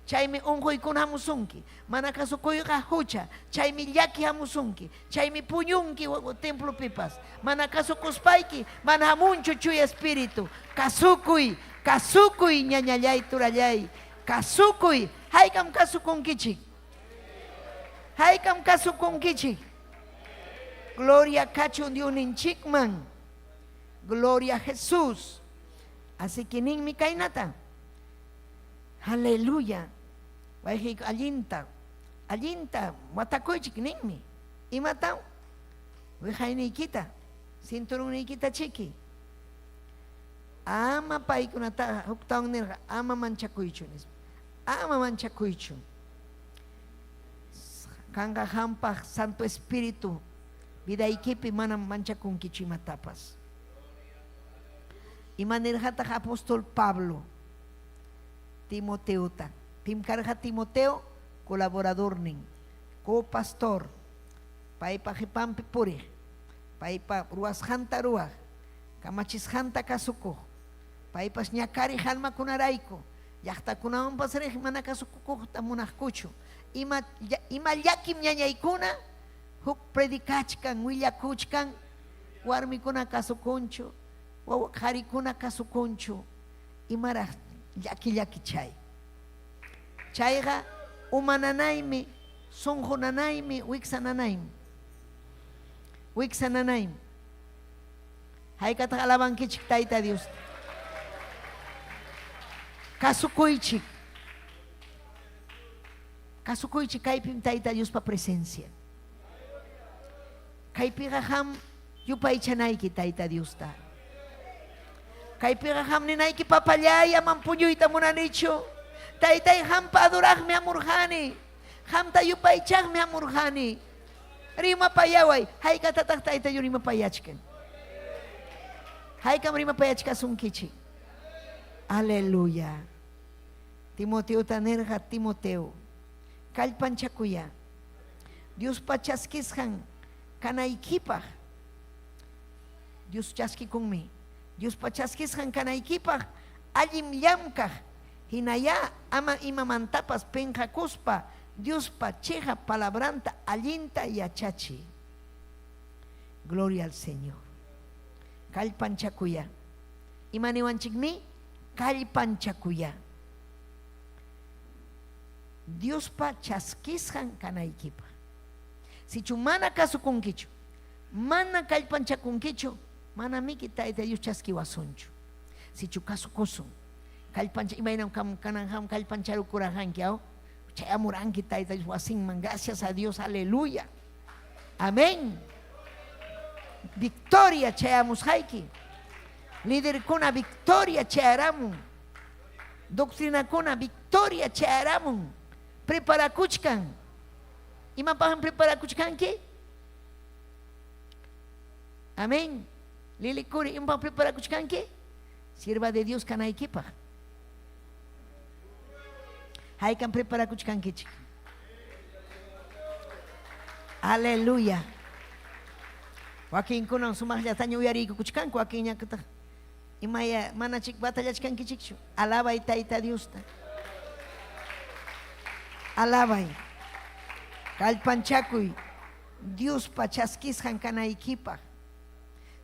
Speaker 6: Chaymi unquykuna hamusunki. Mana kasukuyqa hucha. Chaymi llaki hamusunki. Chaymi puñunki templopipas. Mana kasukuspayki mana hamunchu Chuya Espíritu. Kasukuy, kasukuy ñañallay, turallay. Kasukuy. Haykam kasukunkichik? Haykam kasukunkichik? Gloria kachun Diosninchikman. Gloria a Jesús. Así que ninmi kaynata. Aleluya. Wayqiyku allinta, allinta watakuychik ninmi. Imata? Wiqayniykita, cinturonniykita chiki. Ama paykunata huktawan nirqa, ama manchakuychu nispa. Ama manchakuychu. Kanqa qampaq Santo Espíritu vidaykipi manam manchakunkichu imatapas. Ima nirqataq apóstol Pablo Timoteota? Pim karqa Timoteo? Colaboradornin, co-pastor, paypa qipanpi puriq, paypa ruwasqanta ruwaq, kamachisqanta kasukuq, paypas ñakariq almakunarayku, llaqtakunawanpas riq mana kasukuqta munaqkuchu. Ima, ima llakim ñañaykuna huk predicachkan, willakuchkan, warmikuna kasukunchu, wawa qharikuna kasukunchu, imaraq llaki llaki chay. Chayqa uma nanaymi, sunqu nanaymi, wiksa nanaymi. Wiksa nanaymi. Haykataq alabankichik Tayta Diosta? Kasukuychik. Kasukuychik, kaypim Tayta Diospa presencia. Kaypiqa qam yupaychanayki Tayta Diosta. Kaypiqa qam ninayki, papallay, amam puñuyta munanichu. Taytay, qampa adoraqmi hamurqani. Qamta yupaychaqmi hamurqani. Rimapayaway. Haykatataq Tayta Dios rimapayachkan? Haykam rimapayachkasunkichik? Aleluya. Timoteota nirqa, Timoteo, kallpanchakuya Diospa chaskisqan kanaykipaq. Dios chaskikunmi. Diospa chaskisqan kanaykipaq allin llamkaq hinayá ama imamantapas penqakuspa Diospa cheqap palabranta allinta yachachiy. Gloria al Señor. Kallpanchakuya. Ima niwanchikmi? Kallpanchakuya. Diospa chaskisqan kanaykipaq. Sichu mana kasukunkichu, mana kallpanchakunkichu, manamiki Tayta Dios chaskiwasunchu. Sichu kasukusun, kallpancha imaynam kam kanan qam kallpancharukuraqanki aw? Chayamuranki Tayta Dios wasinman, gracias a Dios, aleluya. Amén. Victoria chayamusqayki. Liderkuna victoria chayaramun. Doctrinakuna victoria chayaramun. Preparakuchkan. Imapaqmi preparakuchkanki? Amén. Lili Curi, imapaq preparakuchkanki? Sierva de Dios kanaykipaq. Haykam preparakuchkankichik. Aleluya. Wakinkunam sumaqllataña uyariykukuchkanku, wakinñataq imaya manachik batallachkankichikchu. Alabay Tayta Diosta. Alabay. Kallpanchakuy Diospa chaskisqan kanaykipaq.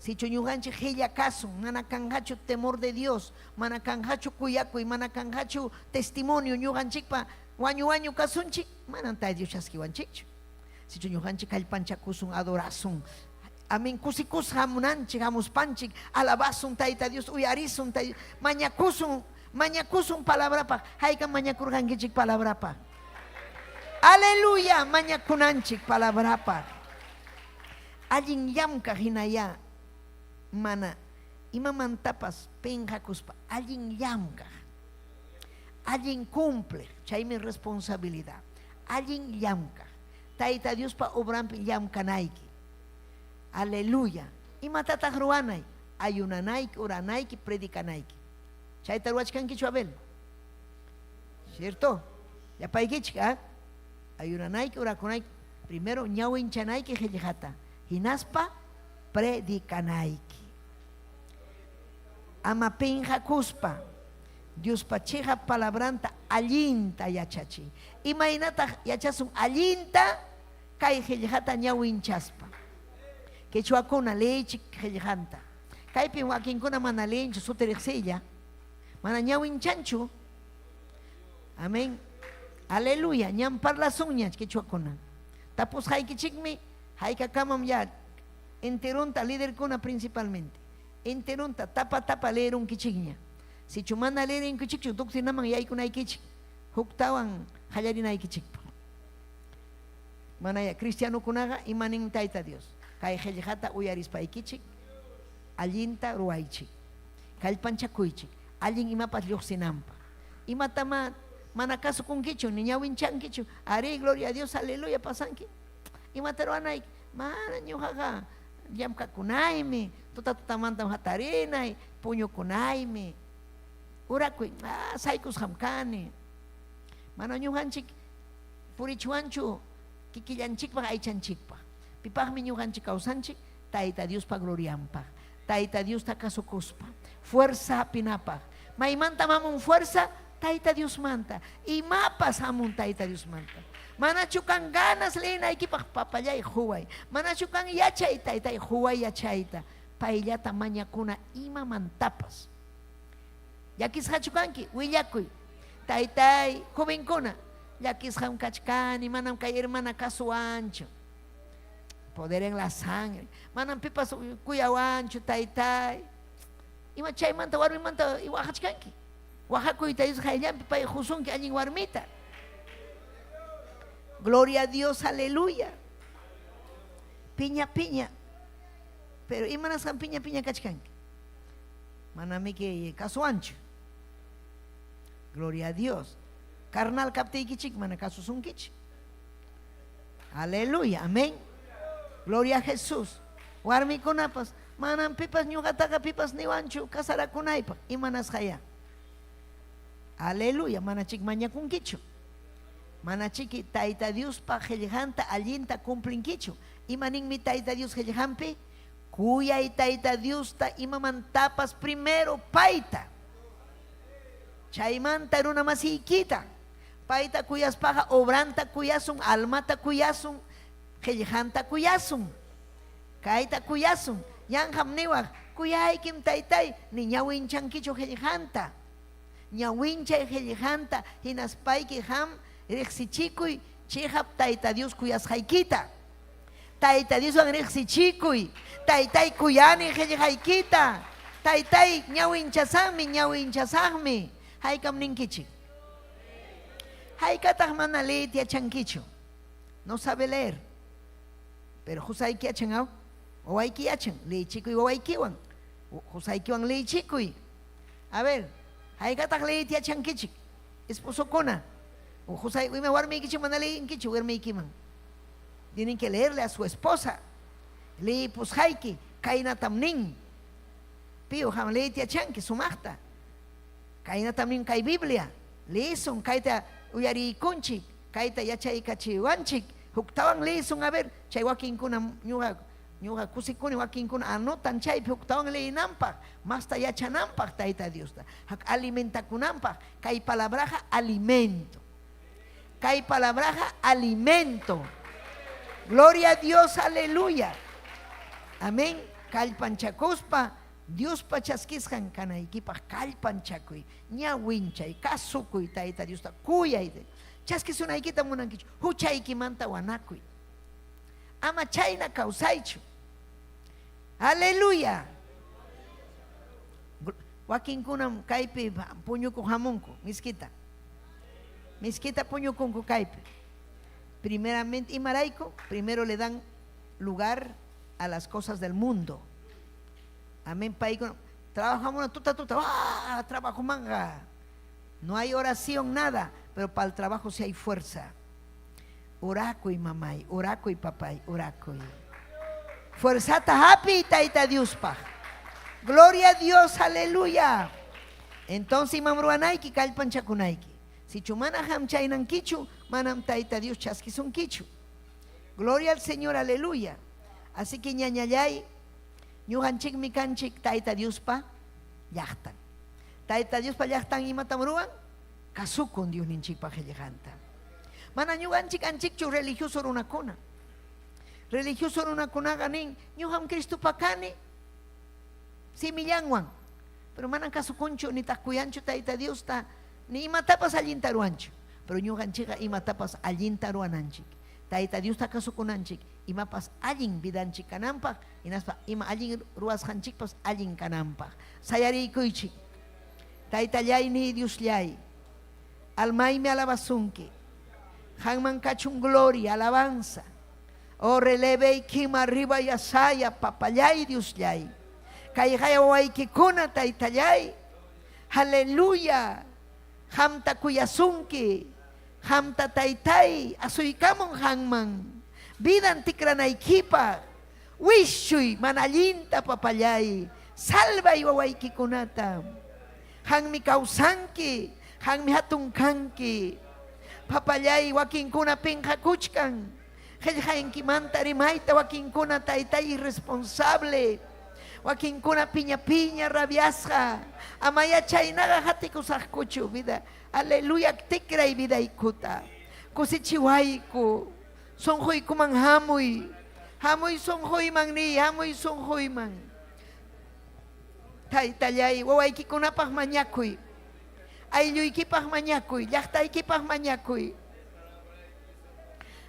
Speaker 6: Sichu ñuqanchik qilla kasun, mana kanqachu temor de Dios, mana kanqachu kuyakuy, mana kanqachu testimonio ñuqanchikpa wañu wañu kasunchik, manam Tayta Dios chaskiwanchikchu. Sichu ñuqanchik kallpanchakusun, adorasun, amén, kusikusqa hamunanchik, hamuspanchik, alabasun Tayta Dios, uyarisun, mañakusun, mañakusun palabrapaq. Haykam mañakurqankichik palabrapaq? Aleluya, mañakunanchik palabrapaq. Allin llamkaq hinayá mana imamantapas penqakuspa, allin llamkaq, allin cumpliq, chaymi responsabilidad. Allin llamkaq, Tayta Diospa obranpi llamkanayki. Aleluya. Imatataq ruwanay? Ayunanayki, oranayki, predicanayki. Chayta ruwachkankichu, Abel? Cierto? Llapaykichik, ah? Ayunanayki, orakunayki, primero ñawinchanayki qillqata, hinaspa predicanayki. Ama pinqakuspa Diospa chiqap palabranta allinta yachachiy. Imaynataq yachasun allinta? Kay qillqata ñawinchaspa. Quechuakuna leeychik qillqanta. Kaypim wakinkuna mana leenchu suti riqsiylla. Mana ñawinchanchu. Amén. Aleluya. Ñam parlasunña quechuakuna. Tapusqaykichikmi haykakamam ya enteronta liderkuna principalmente. Enteronta tapa tapa leerunkichikña. Sichu mana leerinkichikchu doctrinaman yaykunaykichik huktawan qallarinaykichikpaq. Manaya cristianokunaqa ima nin Tayta Dios? Kay qillqata uyarispaykichik allinta ruwaychik. Kallpanchakuychik allin imapas lluqsinanpaq. Imatamá mana kasukunkichu ni ñawinchankichu. Arí, gloria a Dios, aleluya, pasanki. Imata ruwanayki? Mana ñuqaqa llamkakunaymi, tuta tutamantam hatarinay, puñukunaymi. Urakuy, ah, saykusqam kani. Mana ñuqanchik purichwanchu kikillanchikpaq, aychanchikpaq. Pipaqmi ñuqanchik kawsanchik? Tayta Diospa glorianpaq. Tayta Diosta kasukuspa, fuerza hapinapaq. Maymantam hamun fuerza? Tayta Diosmanta. Imapas hamun Tayta Diosmanta. Manachu kan ganas leenaykipaq? Papallay quway. Manachu kan yachay? Taytay quway yachayta. Payllata mañakuna imamantapas. Llakisqachu kanki? Willakuy. Taytay, jovenkuna, llakisqam kachkani, manam kay hermana kasuwanchu. Poder en la sangre. Manam pipas kuyawanchu, taytay. Ima chaymanta warmimanta waqachkanki? Waqakuyta Dios qayllanpi pay qusunki allin warmita. Gloria a Dios, aleluya. Piña piña. Pero imanasqam piña piña kachkanki? Manamiki kasuwanchu. Gloria a Dios. Carnal kaptiykichik mana kasusunkichik. Aleluya, amén. Gloria a Jesús. Warmikunapas, manam pipas ñuqataqa pipas niwanchu casarakunaypaq. Imanasqaya? Aleluya, manachik mañakunkichu. Manachiki Tayta Diospa qillqanta allinta cumplinkichu. Ima ninmi Tayta Dios qillqanpi? Kuyay Tayta Diosta imamantapas primero payta. Chaymanta runa masiykita. Payta kuyaspaqa obranta kuyasun, almata kuyasun, qillqanta kuyasun. Kayta kuyasun. Yanqam niwaq, kuyaykim taytay, ni ñawinchankichu qillqanta. Ñawinchay qillqanta hinaspayki qam riqsichikuy chiqap Tayta Dios kuyasqaykita. Tayta Dioswan riqsichikuy. Taytay kuyani qillqaykita. Taytay ñawinchasaqmi, ñawinchasaqmi. Haykam ninkichik? Haykataq mana leeyta yachankichu? No sabe leer. Pero qusayki yachan, aw? Wawayki yachan. Leechikuy wawaykiwan. Qusaykiwan leechikuy. A ver, Haykataq leyita yachankichik? Esposokuna. Qusay ima warmiykichik mana leyinkichu warmiykiman. Tienen que leerle a su esposa. Leyipusqayki kaynatam nin. Piyo qam leyita yachanki sumaqta. Kaynatam nin kay Biblia. Leyisun kayta uyariykunchik, kayta yachaykachiwanchik. Huktawan leyisun a ver, chay wakinkuna ñuqa ñuqa kusikuni wakinkuna anotan chaypi huktawan leyinanpaq, masta yachananpaq Tayta Diosta. Hak alimentakunanpaq kay palabraqa alimento. Kay palabraqa alimento. Gloria a Dios, aleluya. Amén. Kallpanchakuspa Diospa chaskisqan kanaykipaq kallpanchakuy, ñawinchay, kasukuy Tayta Diosta, kuyay. Chaskisunaykita munankichu, huchaykimanta wanakuy. Ama chayna kawsaychu. Aleluya. Wakinkunam kaypi puñukuq hamunku, miskita. Miskita puñukunku kaypi. Primeramente, imarayku, primero le dan lugar a las cosas del mundo. Amén, paykuna. Trabajamos tuta tuta, ¡ah! Trabajo manga. No hay oración, nada, pero para el trabajo sí hay fuerza. Orakuy mamay, orakuy papay, orakuy. Fuerzata hapi tayta Diospaq. Gloria a Dios, aleluya. Entonces imam ruwanayki kallpanchakunayki. Sichu mana qam chaynankichu, manam tayta Dios chaskisunkichu. Gloria al Señor, aleluya. Así que ñañallay, ñuqanchikmi kanchik tayta Diospa llaqtan. Tayta Diospa llaqtan imatam ruwan? Kasukun Diosninchikpa qillqanta. Mana ñuqanchik anchikchu religioso runakuna. Religioso runakunaqa nin, ñuqam Cristopa kani, simillanwan. Pero manam kasukunchu, nitaq kuyanchu Tayta Diosta, ni imatapas allinta ruwanchu. Pero ñuqanchikqa imatapas allinta ruwananchik. Tayta Diosta kasukunanchik, imapas allin vidanchik kananpaq, hinaspa ima allin ruwasqanchikpas allin kananpaq. Sayariykuychik. Taytallayni Diosllay, almaymi alabasunki. Qanman kachun gloria, alabanza. Oh, releveykim arriba yasaya, papallay Diosllay. Kayqaya wawaykikuna, taytallay. Aleluya. Qamta kuyasunki. Qamta taytay, asuykamun qanman. Vidan tikranaykipaq. Wischuy mana allinta papallay. Salvay wawaykikunata. Qanmi kawsanki, qanmi hatun kanki. Papallay wakinkuna pinqakuchkan. Qillqaykimanta rimayta wakinkuna taytay irresponsable. Wakinkuna piña piña rabiasqa. Amaya chaynaqa hatikusaqkuchu vida. Aleluya tikray vidaykuta. Kusichiwayku. Sunquykuman hamuy. Hamuy sunquyman niy, hamuy sunquyman. Taytallay, wawaykikunapaq mañakuy. Aylluykipaq mañakuy, llaqtaykipaq mañakuy.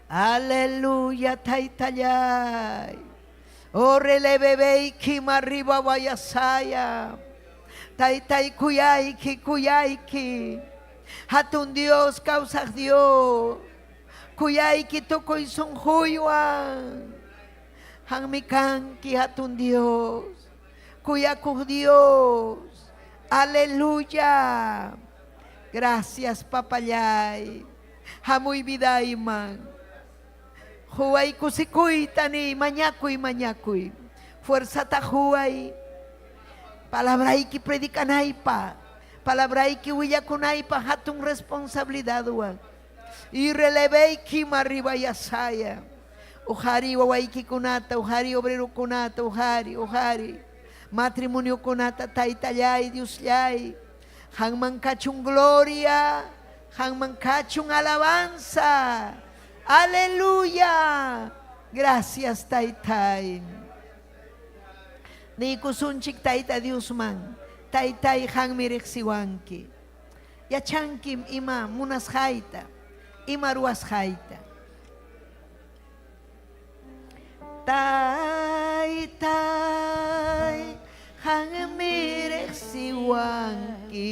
Speaker 6: Aleluya, taytallay. Oh, relevebeykim arriba vayasaya. Taytay kuyayki, kuyayki. Hatun Dios, kawsaq Dios. Kuyayki tukuy sunquywan. Qanmi kanki hatun Dios. Kuyakuq Dios. Aleluya. Gracias, papallay. Hamuy vidayman. Huway kusikuyta ni mañakuy, mañakuy. Fuerzata huway. Palabrayki predicanaypa. Palabrayki willakunaypa hatun responsabilidadwan. Y releveykim arriba yasaya. Uhari wawaykikunata, uhari obrerokunata, uhari, uhari. Matrimoniokunata, taytallay, Diosllay. Qanman kachun gloria, qanman kachun alabanza. Aleluya. Gracias, taytay. Niykusunchik Tayta Diosman. Taytay qanmi riqsiwanki. Yachankim ima munasqayta, ima ruwasqayta. Taytay, qanmi riqsiwanki.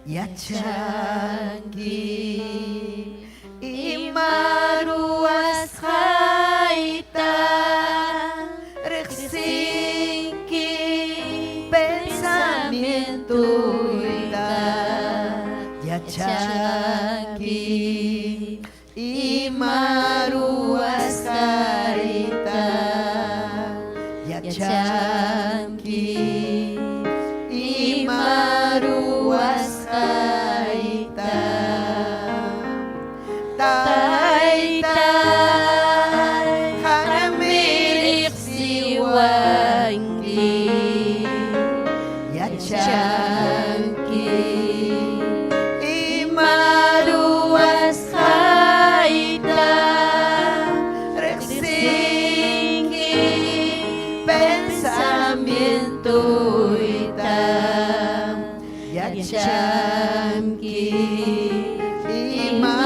Speaker 6: Yachanki ima
Speaker 4: ruwasqayta
Speaker 6: riqsinki pensamientoyta. Yachanki ima ruwasqayta. Taytay, qammi riqsiwanki. Yachanki ima ruwasqayta. Riqsinki pensamientoyta. Yachanki ima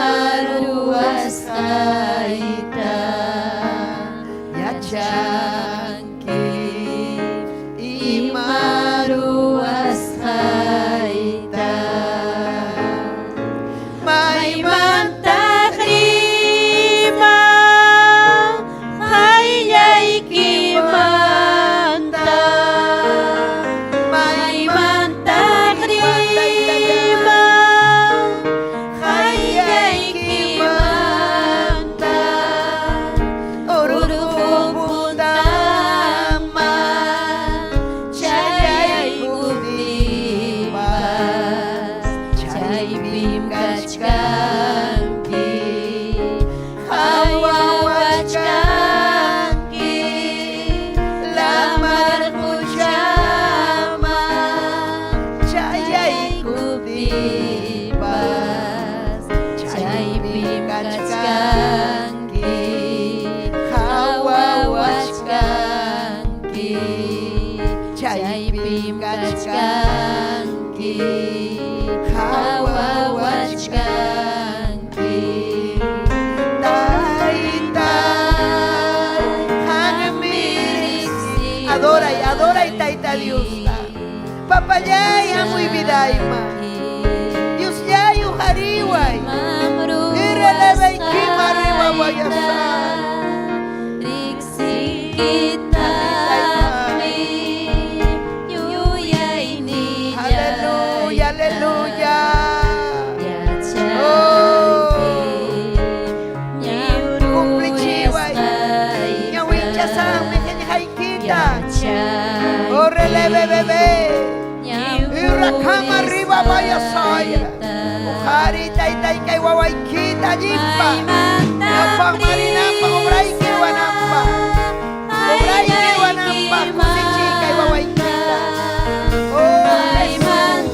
Speaker 6: ruwasqayta. Yachanki ima ruwasqayta.
Speaker 4: Maymantaq riyman qayllaykimanta? Maymantaq riyman qayllaykimanta? Urqu puntaman chayaykuptinpas, chaypim kachkanki, qhawawachkanki. Lamar quchaman chayaykuptinpas, chaypim kachkanki, qhawawachkanki. Chaypim kachkanki, qhawawachkanki.
Speaker 6: Taytay, qammi Adoray, adoray Tayta Diosta. Papallay, hamuy vidayman. Diosllay, uqariway. Irrelevaykima riwawayasay.
Speaker 4: Riqsinkitaqmi yuyaynillayta.
Speaker 6: Aleluya, aleluya.
Speaker 4: Yachanki
Speaker 6: Cumplichiway. Ñawinchasanmi qillqaykita. Orrele bebé. Irrakama riba vayasaya. Uqari taytay kay wawaykita allinpa. Ñawpaq marinanpaq obrayki ruwananpaq. Obrayki ruwananpaq kusichiy kay wawaykita. Oh, Jesús.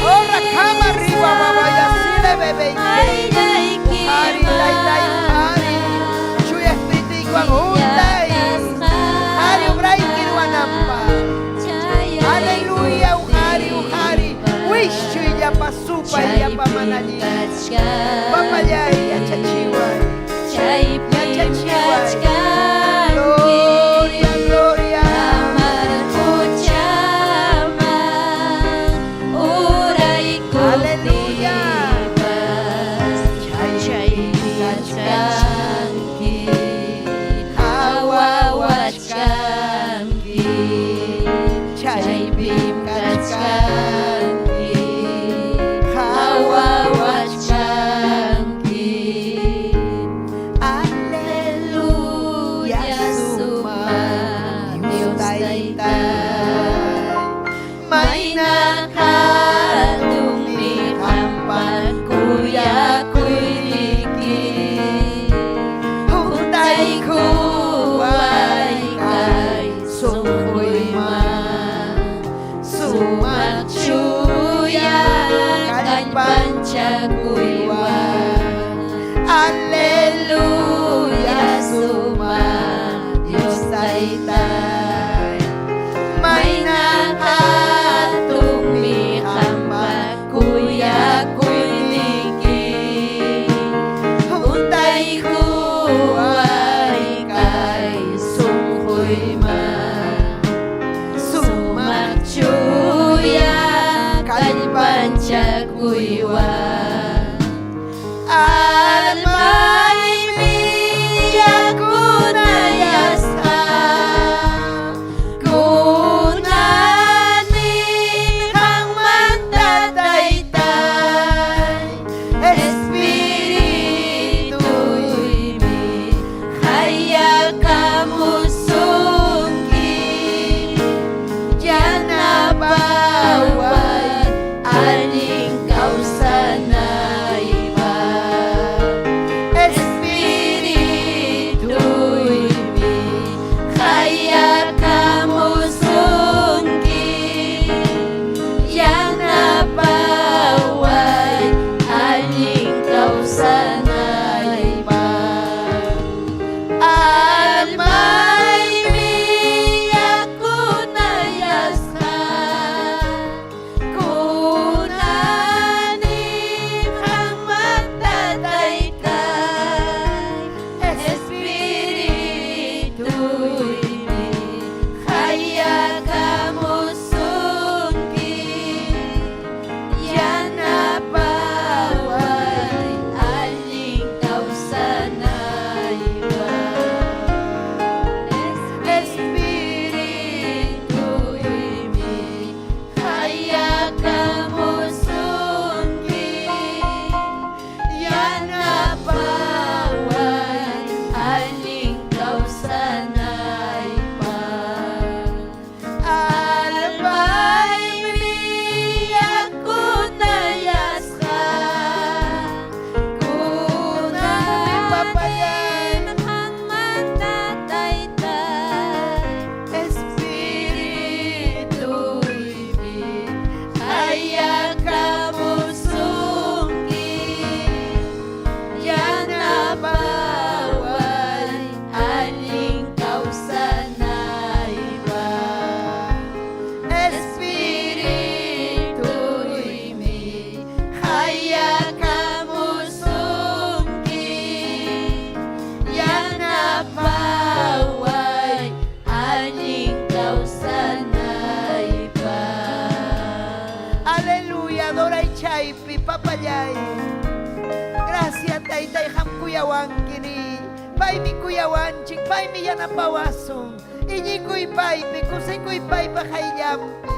Speaker 6: Oh, rakama riba wawayasile bebé. Uqari taytay uqari. Chuya espirituykiwan huntay. Ari obrayki ruwananpaq. Aleluya, uqari, uqari. Wischuy llapa supay llapa mana allin. Papallay yachachiway. Yachachiway. Gloria, gloria. Aleluya.
Speaker 4: Chaypi kachkanki, qhawawachkanki. Chaypim kachkanki, qhawawachkanki.
Speaker 6: Aleluya,
Speaker 4: Suma
Speaker 6: suma Dios
Speaker 4: Dios
Speaker 6: Taytay.
Speaker 4: Taytay.
Speaker 6: Mayna
Speaker 4: Hatunmi qampa kuyakuyniyki.
Speaker 6: Huntaykuway
Speaker 4: kay sunquyman.
Speaker 6: Sumaq
Speaker 4: Chuya kallpanchakuywan.
Speaker 6: Aleluya,
Speaker 4: Suma Dios Taytay.
Speaker 6: Mayna
Speaker 4: hatunmi qampa kuyakuyniyki.
Speaker 6: Huntaykuway
Speaker 4: kay sunquyman.
Speaker 6: Sumaq
Speaker 4: Sumaq chuya kallpanchakuywan.
Speaker 6: Almaymi yakunayasqa kunani qanmanta Taytay.
Speaker 4: Espirituymi hayakamusunki.
Speaker 6: papallay. Gracias taytay qam kuyawanki ni. Paymi kuyawanchik, paymi yanapawasun. Iñikuy paypi, kusikuy paypa qayllanpi.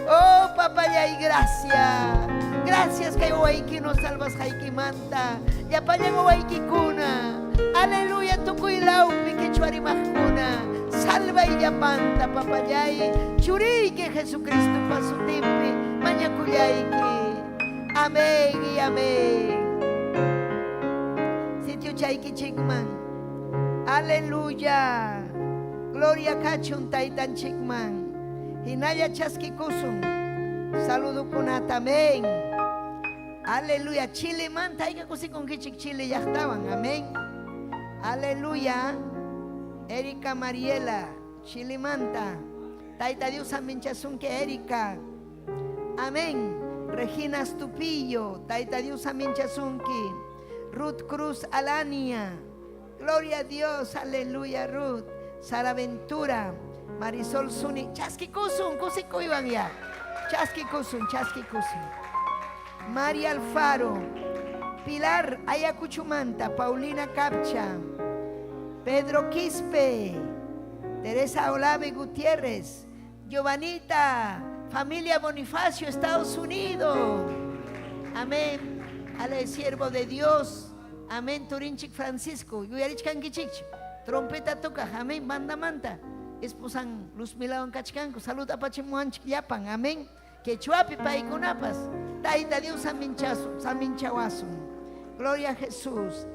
Speaker 6: Oh, papallay, gracias. Gracias kay wawaykino salvasqaykimanta. Llapallan wawaykikuna. Aleluya, tukuy lawpi quechua rimaqkuna. Salvay llapanta, papallay. Churiyki Jesucristopa sutinpi mañakullayki. Amén y amén. Sitio chaykichikman. Aleluya. Gloria kachun taytanchikman. Hinalla chaskikusun. Saludukunata. Amén. Aleluya. Chile manta hayka kusikunkichik Chile llaqtawan. Amén. Aleluya. Erika Mariela, Chile manta. Tayta Dios saminchasunki Erika. Amén. Regina Stupillo, Tayta Dios saminchasunki. Ruth Cruz Alania. Gloria a Dios, aleluya Ruth. Sara Ventura, Marisol Zuni. Chaskikusun, kusikuywan ya. Chaskikusun, chaskikusun. María Alfaro, Pilar Ayacuchumanta, Paulina Capcha, Pedro Quispe, Teresa Olave Gutiérrez, Giovanita, familia Bonifacio, Estados Unidos. Amén. Al siervo de Dios. Amén. Turinchik Francisco. Yuyarichkankichik. Trompeta toca. Amén. Banda manta. Esposan Luzmilawan kachkanku. Salud apachimuanchik llapan. Amén. Quechuapi paykunapas. Tayta Dios saminchasun, saminchawasun. Gloria a Jesús.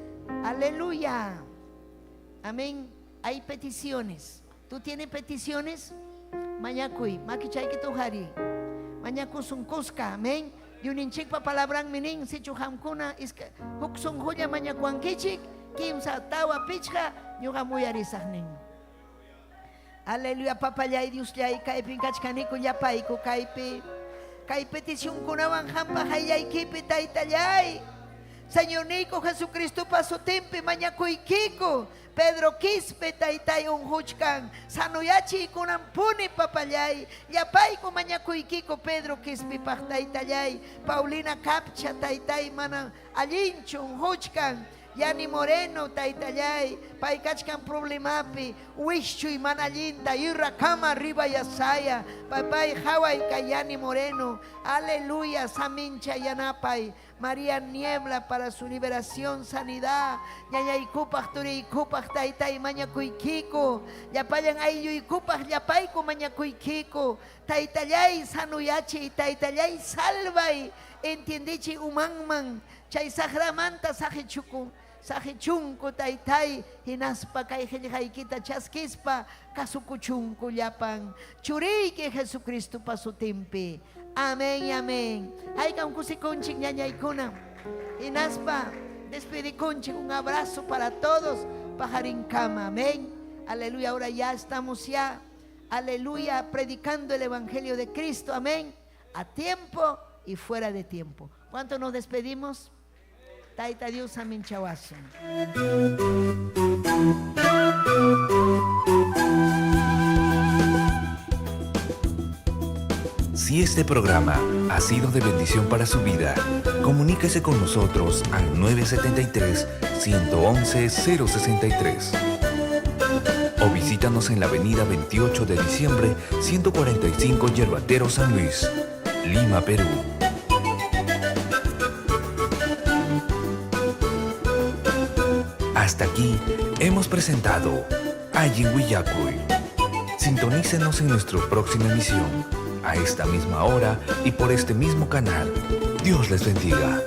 Speaker 6: Aleluya. Amén. Hay peticiones. ¿Tú tienes peticiones? Mañakuy, makichaykita huqariy. Mañakusun kuska, amén. Diosninchikpa palabranmi nin, sichu qamkuna iska huk sunqulla mañakuwankichik, kimsa, tawa, pichqa, ñuqam uyarisaq nin. Aleluya, papallay, Diosllay, kaypin kachkaniku llapayku kaypi. Kay peticionkunawan qampa qayllaykipi, taytallay. Señorniyku Jesucristopa sutinpi mañakuykiku. Pedro Quispe taytay unquchkan. Sanoyachiy kunanpuni papallay. Llapayku mañakuykiku Pedro Quispipaq taytallay. Paulina Capcha taytay mana allinchu unquchkan. Yani Moreno taytallay pay kachkan problemapi wischuy mana allinta irrakama riba yasaya papay qaway kay Yani Moreno aleluya samincha yanapay María Niebla para su liberación, sanidad. Ñañaykupaq, turiykupaq, taytay mañakuykiku. Llapallan aylluykupaq, llapayku mañakuykiku. Taytallay sanuyachiy, taytallay salvay. Entiendichiy umanman. Chay saqramanta saqichukun. Saqichunku taytay hinaspa kay qillqaykita chaskispa kasukuchunku llapan churiyki Jesucristopa sutinpi. Amén y amén. Haykam kusikunchik ñañaykuna. Hinaspa despedikunchik un abrazo para todos. Pajarinkama. Amén. Aleluya. Ahora ya estamos ya. Aleluya. Predicando el Evangelio de Cristo. Amén. A tiempo y fuera de tiempo. ¿Cuánto nos despedimos? Tayta Dios saminchawasun.
Speaker 1: Si este programa ha sido de bendición para su vida, comuníquese con nosotros al 973-111-063. O visítanos en la avenida 28 de diciembre, 145 Yerbatero San Luis, Lima, Perú. Hasta aquí hemos presentado Allin Willakuy. Sintonícenos en nuestra próxima emisión, a esta misma hora y por este mismo canal. Dios les bendiga.